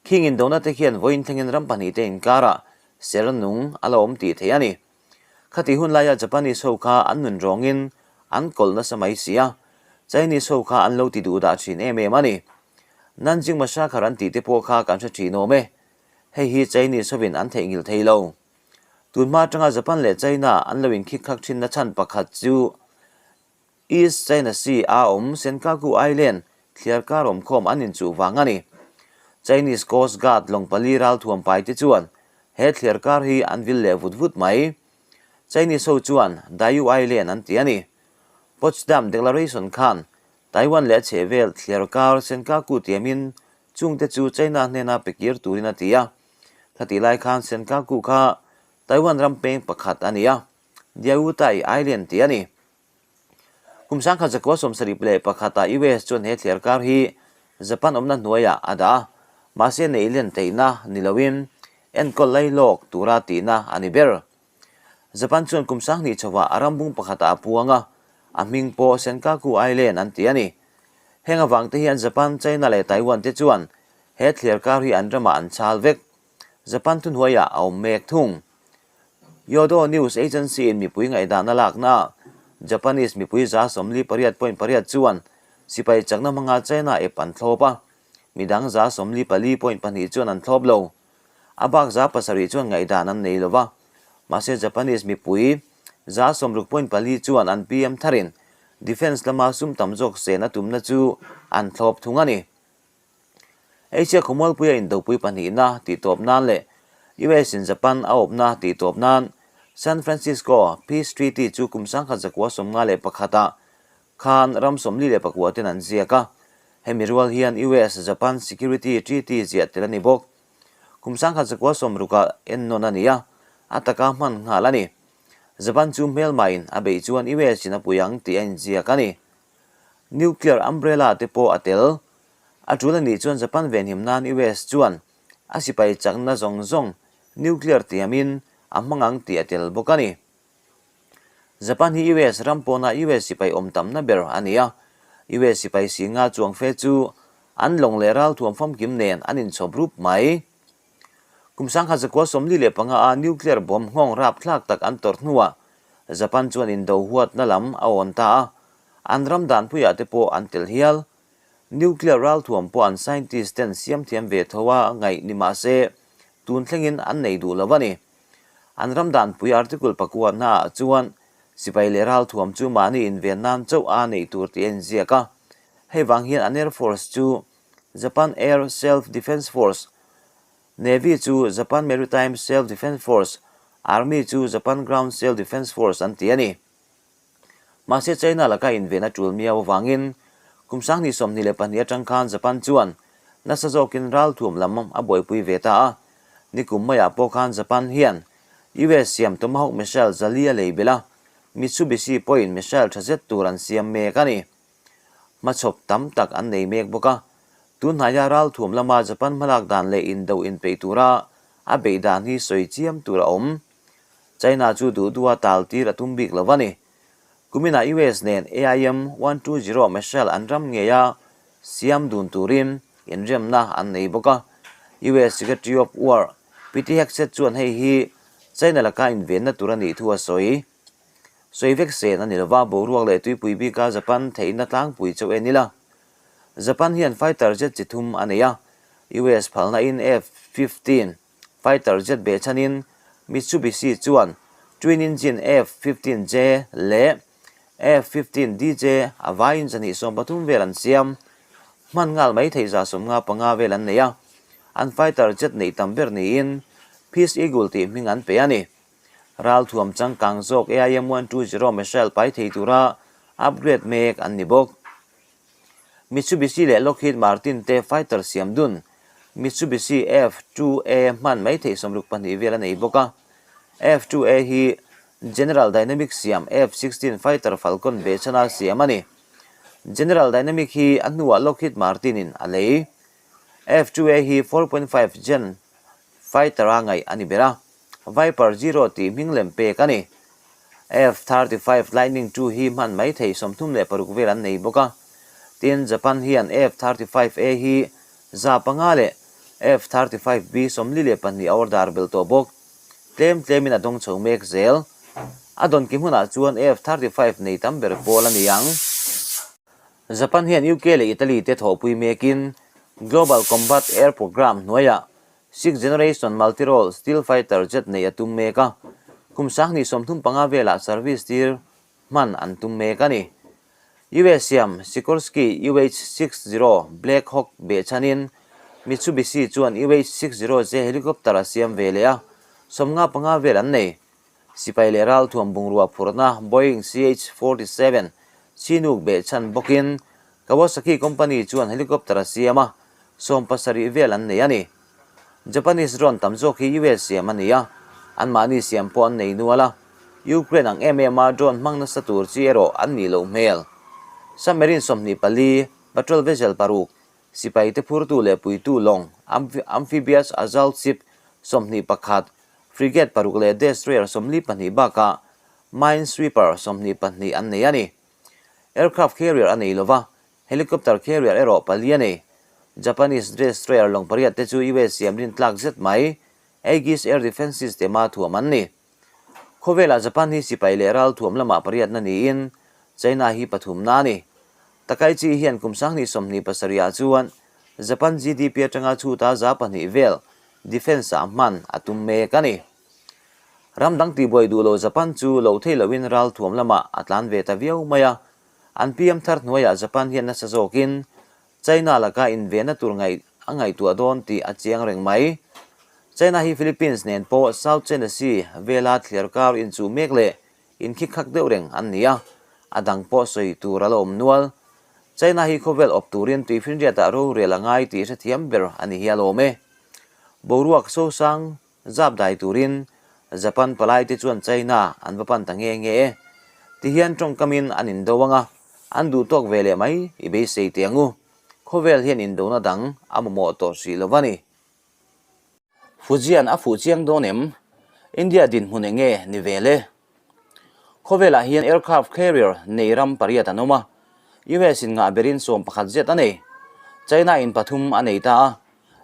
Speaker 1: Khing indona te khian vawiin thlengin ram pahnihte inkarah ser nung a la awm tih theih a ni. Khati hun laia Japanese ho kha an nun rawngin an kawlh nasa mai si a, Chinese ho kha an lo ti duh dah thin em em a ni. Nanjing Massacre an tih te pawh kha kan hre thin awm e. Hei hi Chinese hovin an theihnghilh thei lo. Tunhma atanga Japan leh China an lo inkhik khak thinna chhan pakhat chu East China Sea a awm Senkaku Island thliar kar awmkhawm an inchuh vang a ni. Chinese Coast Guard lawng pali ralthuam pai te chuan he thliar kar hi an vil leh vut vut mai. Chinese ho chuan Diu Island an ti a ni. Potsdam Declaration khan Taiwan leh a chhehvel thliar kar Senkaku tiamin chungte chu China hnena pe kir turin a ti a. Khatih lai khan Senkaku kha Taiwan ram peng pakhat a ni a, Diaoyutai Island tih a ni. Kum 1971 ah US chuan he thliar kar hi Japan awmna hnuaiah a dah a, mahse neih len theihna ni loin enkawl lai lawk tura tihna a ni ber. Japan chuan kum 2000 chhovah a ram bung pakhatah a puang a, a hming pawh Senkaku Island an ti a ni. Heng avang te hian Japan, China leh Taiwan te chuan he thliar kar hi an ramah an chal vek. Japan thuhnuaiah a awm mek thung. Kyodo News Agency in mipui ngaihdan a lakna Japanese mipui 48.8 chuan sipai chakna hmanga China ep an thlawp a, midang 44.2 chuan an thlawp lo. A bak 7% chuan ngaihdan an nei lo va, mahse Japanese mipui 60.4 chuan an PM tharin defence lama sum tam zawk sen a tumna chu an thlawp thung a ni. Asia khawmualpuia indopui pahnihna tih tawp nan leh US in Japan a awpna tih tawp nan San Francisco Peace Treaty chu kum 1951 ah khan ram 49 ten an ziak a. Hemi rual hian US Japan Security Treaty ziah tel a ni bawk. Kum 1960 ah ennawn a ni a, a taka hman nghal a ni. Japan chu hmelmain a beih chuan US in a pui ang tih a inziak a ni. Nuclear umbrella te pawh a tel. A tul a nih chuan Japan venhim nan US chuan a sipai chakna zawng zawng nuclear tiamin a hmang ang tih a tel bawk a ni. Japan hi US ram pawna US sipai awm tamna ber a ni a, US sipai singa chuang fe chu an lawng leh ralthuam famkim nen an inchhawp rup mai. Kum 1945 a nuclear bomb nghawng rapthlak tak an tawrh hnuah Japan chuan indo huatna lam a awn ta a, an ram danpuiah te pawh an tel hial. Nuclear ralthuam pawh an scientist ten siam thiam ve tho a ngaih ni mah se tun thlengin an nei duh lo a ni. An ram danpui article pakuatnaah chuan sipai leh ralthuam chu mahni inven nan chauh a neih tur tih a inziak a, hei vang hian an air force chu Japan Air Self Defense Force, Navy chu Japan Maritime Self Defense Force, Army chu Japan Ground Self Defense Force an ti a ni. Mahse China laka inven a tul miau avangin kum 2022 atang khan Japan chuan nasa zawkin ralthuam lam a buaipui ve ta a. Nikum maiah pawh khan Japan hian US siam Tomahawk missile 400 a lei belh a, Mitsubishi pawhin missile tha zet tur an siam mek a ni. Hmachhawp tam tak an nei mek bawk a. Tun hnaia ralthuam lama Japan hmalak dan leh indo inpeih tura a beih dan hi sawi chiam tur a awm. China chu duh duha tal tir a tum bik lo a ni. Kuminah US nen AIM 120 missile an ram ngeia siam dun turin inremna an nei bawk a. US Secretary of War Pete Hegseth chuan hei hi China laka invenna tur a nih thu a sawi. Sawi vek sen a ni lova, boruak leh tuipui bika Japan theihna tlangpui chauh en ila. Japan hian fighter jet chi thum a nei a, US phalna in F-15 fighter jet behchhanin Mitsubishi chuan twin engine F-15J leh F-15DJ a vaiin zahnih 13 vel an siam. Hman nghal mai theih 55 vel an nei a, an fighter jet neih tam ber niin Peace Eagle tih hming an pe a ni. Ralthuam changkang zawk AIM-120 missile pai thei tura upgrade mek an ni bawk. Mitsubishi leh Lockheed Martin te fighter siam dun Mitsubishi F-2A hman mai theih 62 vel a nei bawk a. F-2A hi General Dynamics siam F-16 fighter Falcon behchhana siam a ni. General Dynamic hi a hnuah Lockheed Martin in a lei. F-2A hi 4.5 gen fighter a ngaih a ni ber a. Viper Zero tih hming lem pek a ni. F-35 Lightning ii hi hman mai thei 36 vel an nei bawk a. Tin, Japan hian F-35A hi 500 leh F-35B 42 a order belh tawh bawk. Tlem tlemin a dawng chho mek zel. A dawn ki hmunah chuan F-35 nei tam ber pawl a ni ang. Japan hian UK leh Italy te thawhpui mekin Global Combat Air Programme hnuaiah Sixth Generation Multi-Role Steel Fighter Jet neih a tum mek a, kum 2035 velah service tir hman an tum mek a ni. US siam Sikorsky UH-60 Black Hawk behchhanin Mitsubishi chuan UH-60J helicopter a siam ve leh a, 55 vel an nei. Sipai leh ralthuam bungrua phurhna Boeing CH-47 Chinook behchhan bawkin Kawasaki company chuan helicopter a siam a, 70 vel an nei a ni. Japanese drone tam zawk hi US siam a ni a, anmahni siam pawh an nei nual a, Ukraine ang em em a drone hmang nasa tur chi erawh an nih loh hmel. Submarine 24, patrol vessel paruk, sipai te phurtu leh puitu lawng, amphibious assault ship 21, frigate paruk leh destroyer 42 bakah minesweeper 22 an nei a ni. Aircraft carrier a nei lova, helicopter carrier erawh pali a nei. Japanese destroyer lawng pariat te chu US siam rin tlak zet mai, Aegis Air Defence System a thuam an ni. Khawvelah Japan hi sipai leh ral thuam lamah pariatna niin China hi pathumna a ni. Takaichi hian kum 2027 ah chuan Japan GDP atanga chhuta 2% vel defence ah hman a tum mek a ni. Ram dang tihbuai duh lo Japan chu loh thei loin ral thuam lamah a tlan ve ta viau mai a. An PM thar hnuaiah Japan hian nasa zawkin China laka invenna tur ngaih a ngaihtuah dawn tih a chiang reng mai. China hi Philippines nen pawh South China Sea vela thliar kar inchuh mek leh inkhikhak deuh reng an ni a, a dang pawh sawi tur a la awm nual. China hi khawvel awp turin tuifinriatah rorel a ngai tih hrethiam ber a ni hi a lawm e. Boruak sosang Zap dai turin Japan palaite chuan China an va pan ta nge nge e. Tihian tawngkamin an indo ang a, an duh tawk ve leh mai i beisei teh ang u. Khawvel hian indona dang a mamawh tawh hrih lo va ni. Fujian a fuh chiang dawn em? India dinhmun eng nge ni ve le? Khawvelah hian aircraft carrier nei ram pariat an awm a, US in ngah berin 11 zet a nei. China in pathum a nei ta a,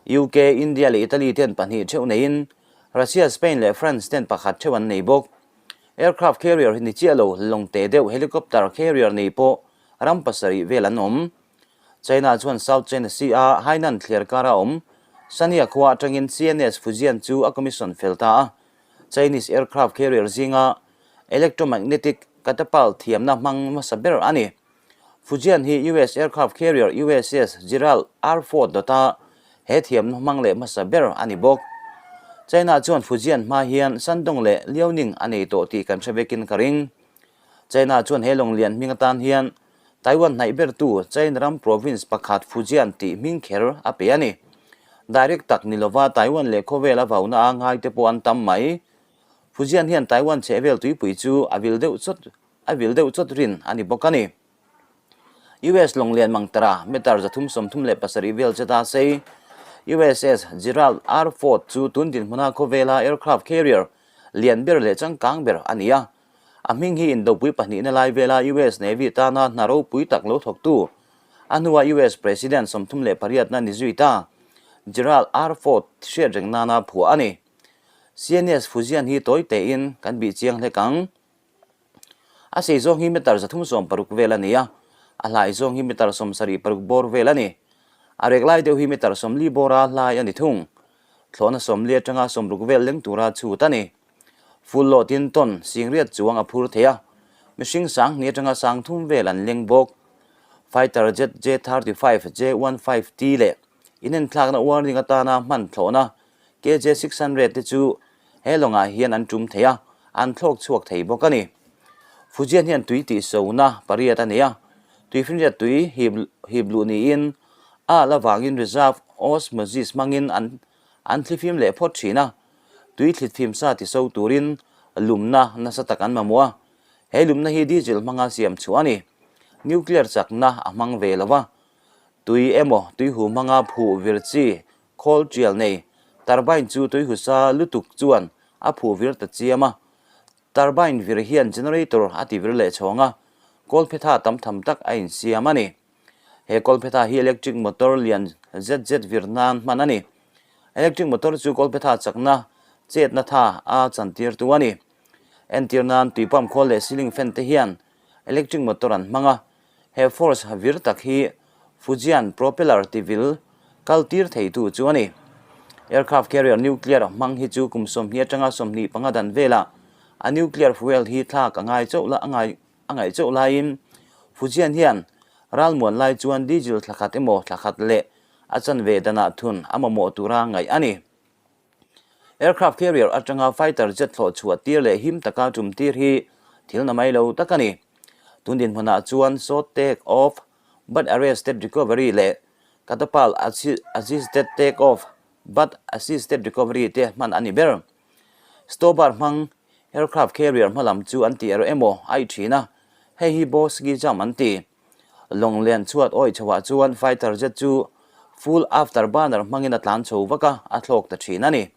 Speaker 1: UK, India leh Italy ten pahnih theuh neiin Russia, Spain leh France ten pakhat theuh an nei bawk. Aircraft carrier hi ni chiah lo, lawng teh deuh helicopter carrier nei pawh ram pasarih vel an awm. China chuan South China Sea a Hainan thliar kara awm Sanya khua atangin CNS Fujian chu a commission fel ta a. Chinese aircraft carrier zinga electromagnetic catapult thiamna hmang hmasa ber a ni. Fujian hi US aircraft carrier USS Gerald R. Ford dawta he thiamna hmang leh hmasa ber a ni bawk. China chuan Fujian hma hian Shandong leh Liaoning a nei tawh tih kan hre vekin ka ring. China chuan he lawng lian hming atan hian Taiwan hnaih bertu China ram province pakhat Fujian tih hming kher a pe a ni. Direct tak ni lova Taiwan leh khawvel a vauna a ngaite pawh an tam mai. Fujian hian Taiwan chhehvel tuipui chu a vil deuh chawt a vil deuh chawt rin a ni bawk a ni. US lawng lian mangtara meter 337 vel cheta sei USS Gerald R. Ford chu tun dinhmuna khawvela aircraft carrier lian ber leh changkang ber a ni a. A hming hi indopui pahnihna lai vela US Navy tana hna ropui tak lo thawktu a hnua US President 38na ni zui ta Gerald R. Ford hriat reng nana phuah a ni. CNS Fujian hi tawi tein kan bih chiang hlek ang. A sei zawng hi meter 360 vel a ni a, a hlai zawng hi meter 76 bawr vel a ni. A rek lai deuh hi meter 40 bawra hlai a ni thung. Thlawhna 40 atanga 60 vel leng tura chhut a ni. Full load in ton 80,000 chuang a phur thei a, mihring 2000 atanga 3000 vel an leng bawk. Fighter jet J-35, J-15T leh inenthlakna warning atana hman thlawhna KJ-600 te chu he lawngah hian an tum thei a, an thlawk chhuak thei bawk a ni. Fujian hian tui tih sona pariat a nei a, tuifinriat tui hip hip luh niin a alh avangin reserve osmosis hmangin an an thlifim leh phawt thin a, tui thlitfim sa ti so turin lumna nasa tak an mamawh a, he lumna hi diesel hmanga siam chhuah a ni. Nuclear chakna a hmang ve lo va, tui emaw tuihu hmanga phuh vir chi Khawl tial nei turbine chu tuihusa lutuk chuan a phuh vir ta chiam a. Turbine vir hian generator a ti vir leh chhawng a, kawlphetha tam tham tak a insiam a ni. He kawlphetha hi electric motor lian zet zet vir nan hman a ni. Electric motor chu kawlphetha chakna chetna tha a chantirtu a ni. Entir nan tui pump khawl leh ceiling fan te hian electric motor an hmang a. He force vir tak hi Fujian propeller tivil kal tir theitu chu a ni. Aircraft carrier nuclear hmang hi chu kum 20 atanga 25 dan velah a nuclear fuel hi thlak a ngai chauh la a ngai a ngaih chauh laiin Fujian hian ralmuan lai chuan diesel thla khat emaw thla khat leh a chanve danah thun a mamawh tura ngaih a ni. Aircraft carrier atanga fighter jet thlawh chhuah tir leh him taka tum tir hi thil na mai lo tak a ni. Tun dinhmunah chuan short take off but arrested recovery leh catapult assisted take off but assisted recovery te hman a ni ber. Stobar hmang aircraft carrier hmalam chu an tih erawh emaw a i thin a, hei hi Boski jump an ti. Lawng lian chhuat awih chhoah chuan fighter jet chu full after burner hmangin a tlan chho vak a, a thlawk ta thin a ni.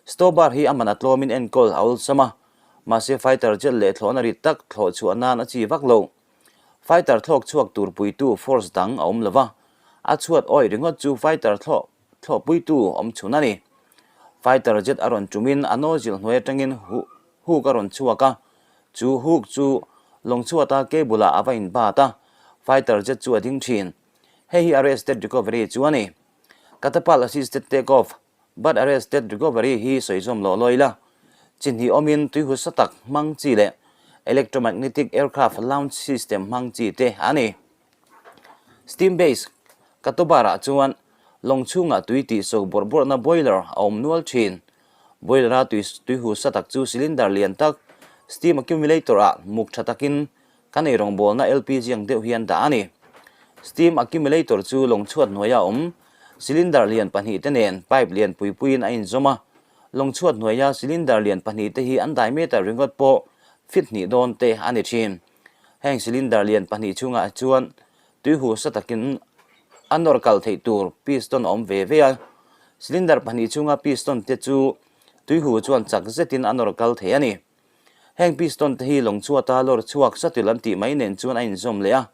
Speaker 1: Stobar hi a man a tlawmin enkawl a awlsam a, mahse fighter jet leh thlawhna rit tak thlawh chhuah nan a chi vak lo. Fighter thlawk chhuak tur puitu force dang a awm lo va, a chhuat awih ringawt chu fighter thlawh thlawhpuitu awm chhun a ni. Fighter jet a rawn tumin a nozzle hnuai atangin hook a rawn chhuak a, chu hook chu lawng chhuata cable ah a va inbat a, fighter jet chu a ding thin. Hei hi arrested recovery chu a ni. Catapult assisted take off but arrested recovery hi sawi zawm loh lawi la. Chi hnih awmin tui husa tak hmang chi leh electromagnetic aircraft launch system hmang chi te a ni. Steam base Katobar ah chuan lawng chhungah tui tih so bawrh bawrhna boiler a awm nual thin. Boiler a tui tui husa tak chu cylinder lian tak steam accumulator ah muk tha takin kan ei rawngbawlna LPG ang deuh hian dah a ni. Steam accumulator chu lawng chhuat hnuaia awm cylinder lian pahnih te nen pipe lian pui puiin a inzawm a. Lawng chhuat hnuaia cylinder lian pahnih te hi an diameter ringawt pawh feet hnih dawn te a ni thin. Heng cylinder lian pahnih chhungah chuan tui husa takin a nawr kal theih tur piston a awm ve ve a. Cylinder pahnih chhunga piston te chu tui hu chuan chak zetin a nawr kal thei a ni. Heng piston te hi lawng chhuata lawr chhuak satil an tih mai nen chuan a inzawm leh a.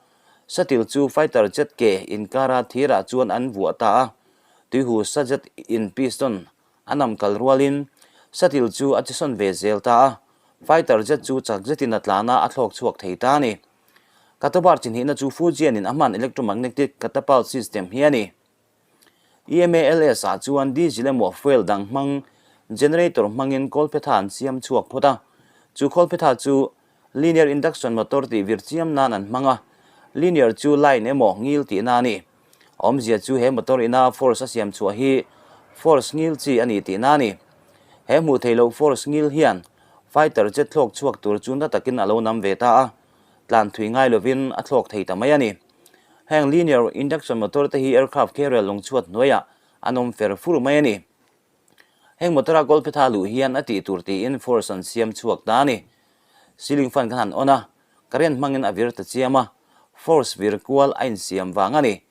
Speaker 1: Satil chu fighter jet ke inkara thirah chuan an vuah ta a. Tui hu sa jet in piston A nam kal rualin satil chu a chisawn ve zel ta a, fighter jet chu chak zetin a tlan a, a thlawk chhuak thei ta a ni. Katobar chi hnihna chu Fujian-in a hman electromagnetic catapult system hi a ni. EMALS ah chuan diesel emaw fuel dang hmang generator hmangin kawlphetha an siam chhuak phawt a, chu kawlphetha chu linear induction motor tih vir chiam nan an hmang a, linear chu line emaw ngil tihna a ni. Awmzia chu he motor ina force a siam chhuah hi force ngil chi a ni tihna a ni. He hmuh theih loh force ngil hian fighter jet thlawk chhuak tur chu na takin a lo nam ve ta a, tlan thui ngai lovin a thlawk thei ta mai a ni. Heng linear induction motor te hi aircraft carrier lawng chhuat hnuaiah an awm fer fur mai a ni. Heng motor-a kawlphetha luh hian a tih tur tiin force an siam chhuak ta a ni. Ceiling fan khan han on a, current hmangin a vir ta chiam a. Force vir kual a insiam vang a ni.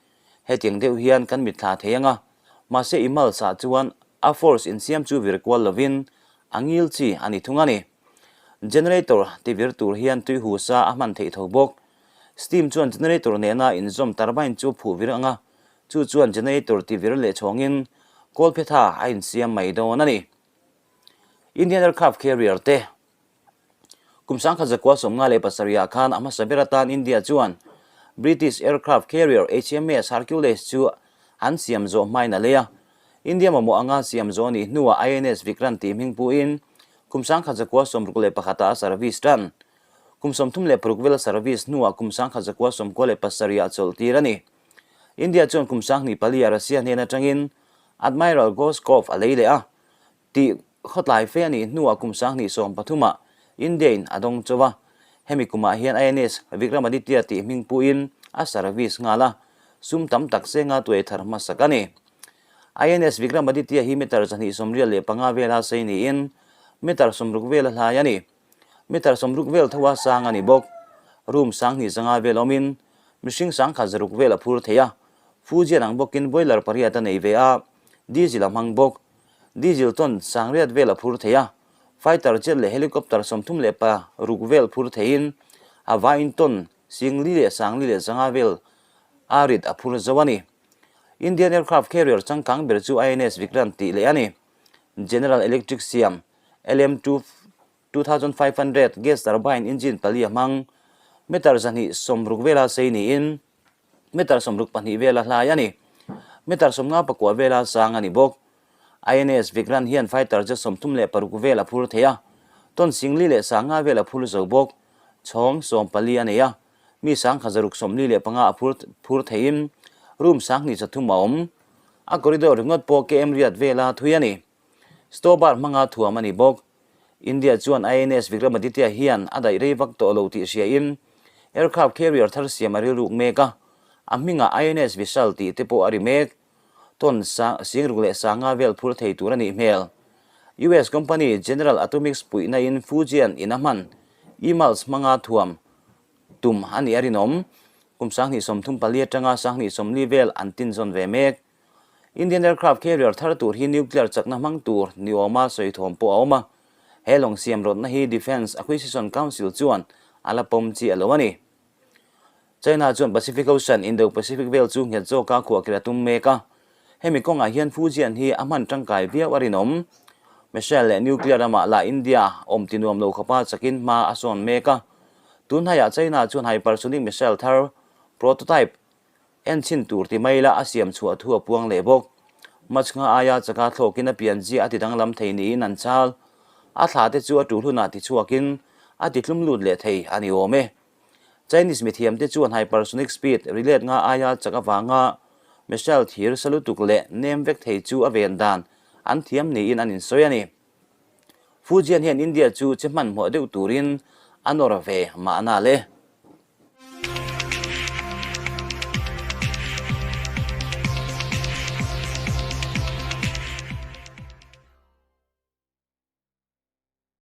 Speaker 1: Hetiang deuh hian kan mitthla thei ang a, mahse Emulse ah chuan a force insiam chu vir kual lovin a ngil chi a ni thung a ni. Generator ti vir tur hian tui hu sa a hman theih tho bawk. Steam chuan generator nena inzawm turbine chu phuh vir ang a, chu chuan generator ti vir leh chhawngin kawlphetha a insiam mai dawn a ni. Indian Aircraft Carrier te Kum 1957 ah khan a hmasa ber atan India chuan British aircraft carrier HMS Hercules chu an siam zawh hmain a lei a. India mamawh anga siam zawh a nih hnuah INS Vikrant tih hming puhin kum 1961 ah a service tan. Kum 36 vel a service hnuah kum 1997 ah chawlh tir a ni. India chuan kum 2004 ah Russia hnen atangin Admiral Gorshkov a lei leh a. Tih khawtlai fe a nih hnuah kum 2013 ah India-in a dawng chauh a, hemi kumah hian INS Vikramaditya tih hming puhin a service nghal a, sum tam tak senga tuai thar hmasak a ni. INS Vikramaditya hi meter 225 vela sei niin meter 60 vela hlai a ni. Meter 60 vel tho a sang a ni bawk. Room 2500 vel awmin mihring 1600 vel a phur thei a, Fujian ang bawkin boiler pariat a nei ve a, diesel a hmang bawk. Diesel ton sangriat vel a phur thei a, fighter jet leh helicopter 36 vel phur theiin a vaiin ton singli leh sangli leh zanga vel a rit a phur zo a ni. Indian aircraft carrier changkang ber chu INS Vikrant tih leh a ni. General Electric siam LM 2500 gas turbine engine pali a hmang. Meter 260 vela sei niin Meter 62 vela hlai a ni. Meter 59 vela sang a ni bawk. INS Vikrant hian fighter jet 36 vel a phur thei a, ton singli leh sanga vel a phur zo bawk. Chhawng 14 a nei a, mi 1645 a phur phur theiin room 23 a awm. A corridor ringawt pawh KM riat vela thui a ni. Stobar hmanga thuam a ni bawk. India chuan INS Vikramaditya hian a daih rei vak tawh lo tih hriain aircraft carrier thar siam a rilruk mek a, a hmingah INS Vishal tih te pawh a ri mek. Ton singruk leh sanga vel phur thei tur a nih hmel. US company General Atomics puihna in Fujian in a hman EMALS hmanga thuam tum a nih a rinawm. Kum 2034 atanga 2040 vel an tinzawn ve mek. Indian aircraft carrier thar tur hi nuclear chakna hmang tur ni awma sawi thawm pawh a awm a, he lawng siam rawtna hi Defence Acquisition Council chuan a la pawm chi a lo a ni. China chuan Pacific Ocean, Indo-Pacific vel chu nghet zawka khuahkhirh a tum mek a, hemi kawngah hian Fujian hi a hman tangkai viau a rinawm. Missile leh nuclear ramah lah India awm ti nuam lo khawpa chakin hma a sawn mek a, tunhnaiah China chuan hypersonic missile thar prototype Enchhin tur ti mai la a siam chhuah thu a puang leh bawk. Machhnga aia chaka thlawkin a pian zia a ti danglam thei niin an chal. A thla te chu a tul hunah ti chhuakin a ti tlum lut leh thei a ni awm e. Chinese mithiam te chuan hypersonic speed rilet nga aia chak avanga missile thir sa lutuk leh nem vek thei chu a ven dan an thiam niin an insawi a ni. Fujian hian India chu che hmanhmawh deuh turin a nawr ve mahna le.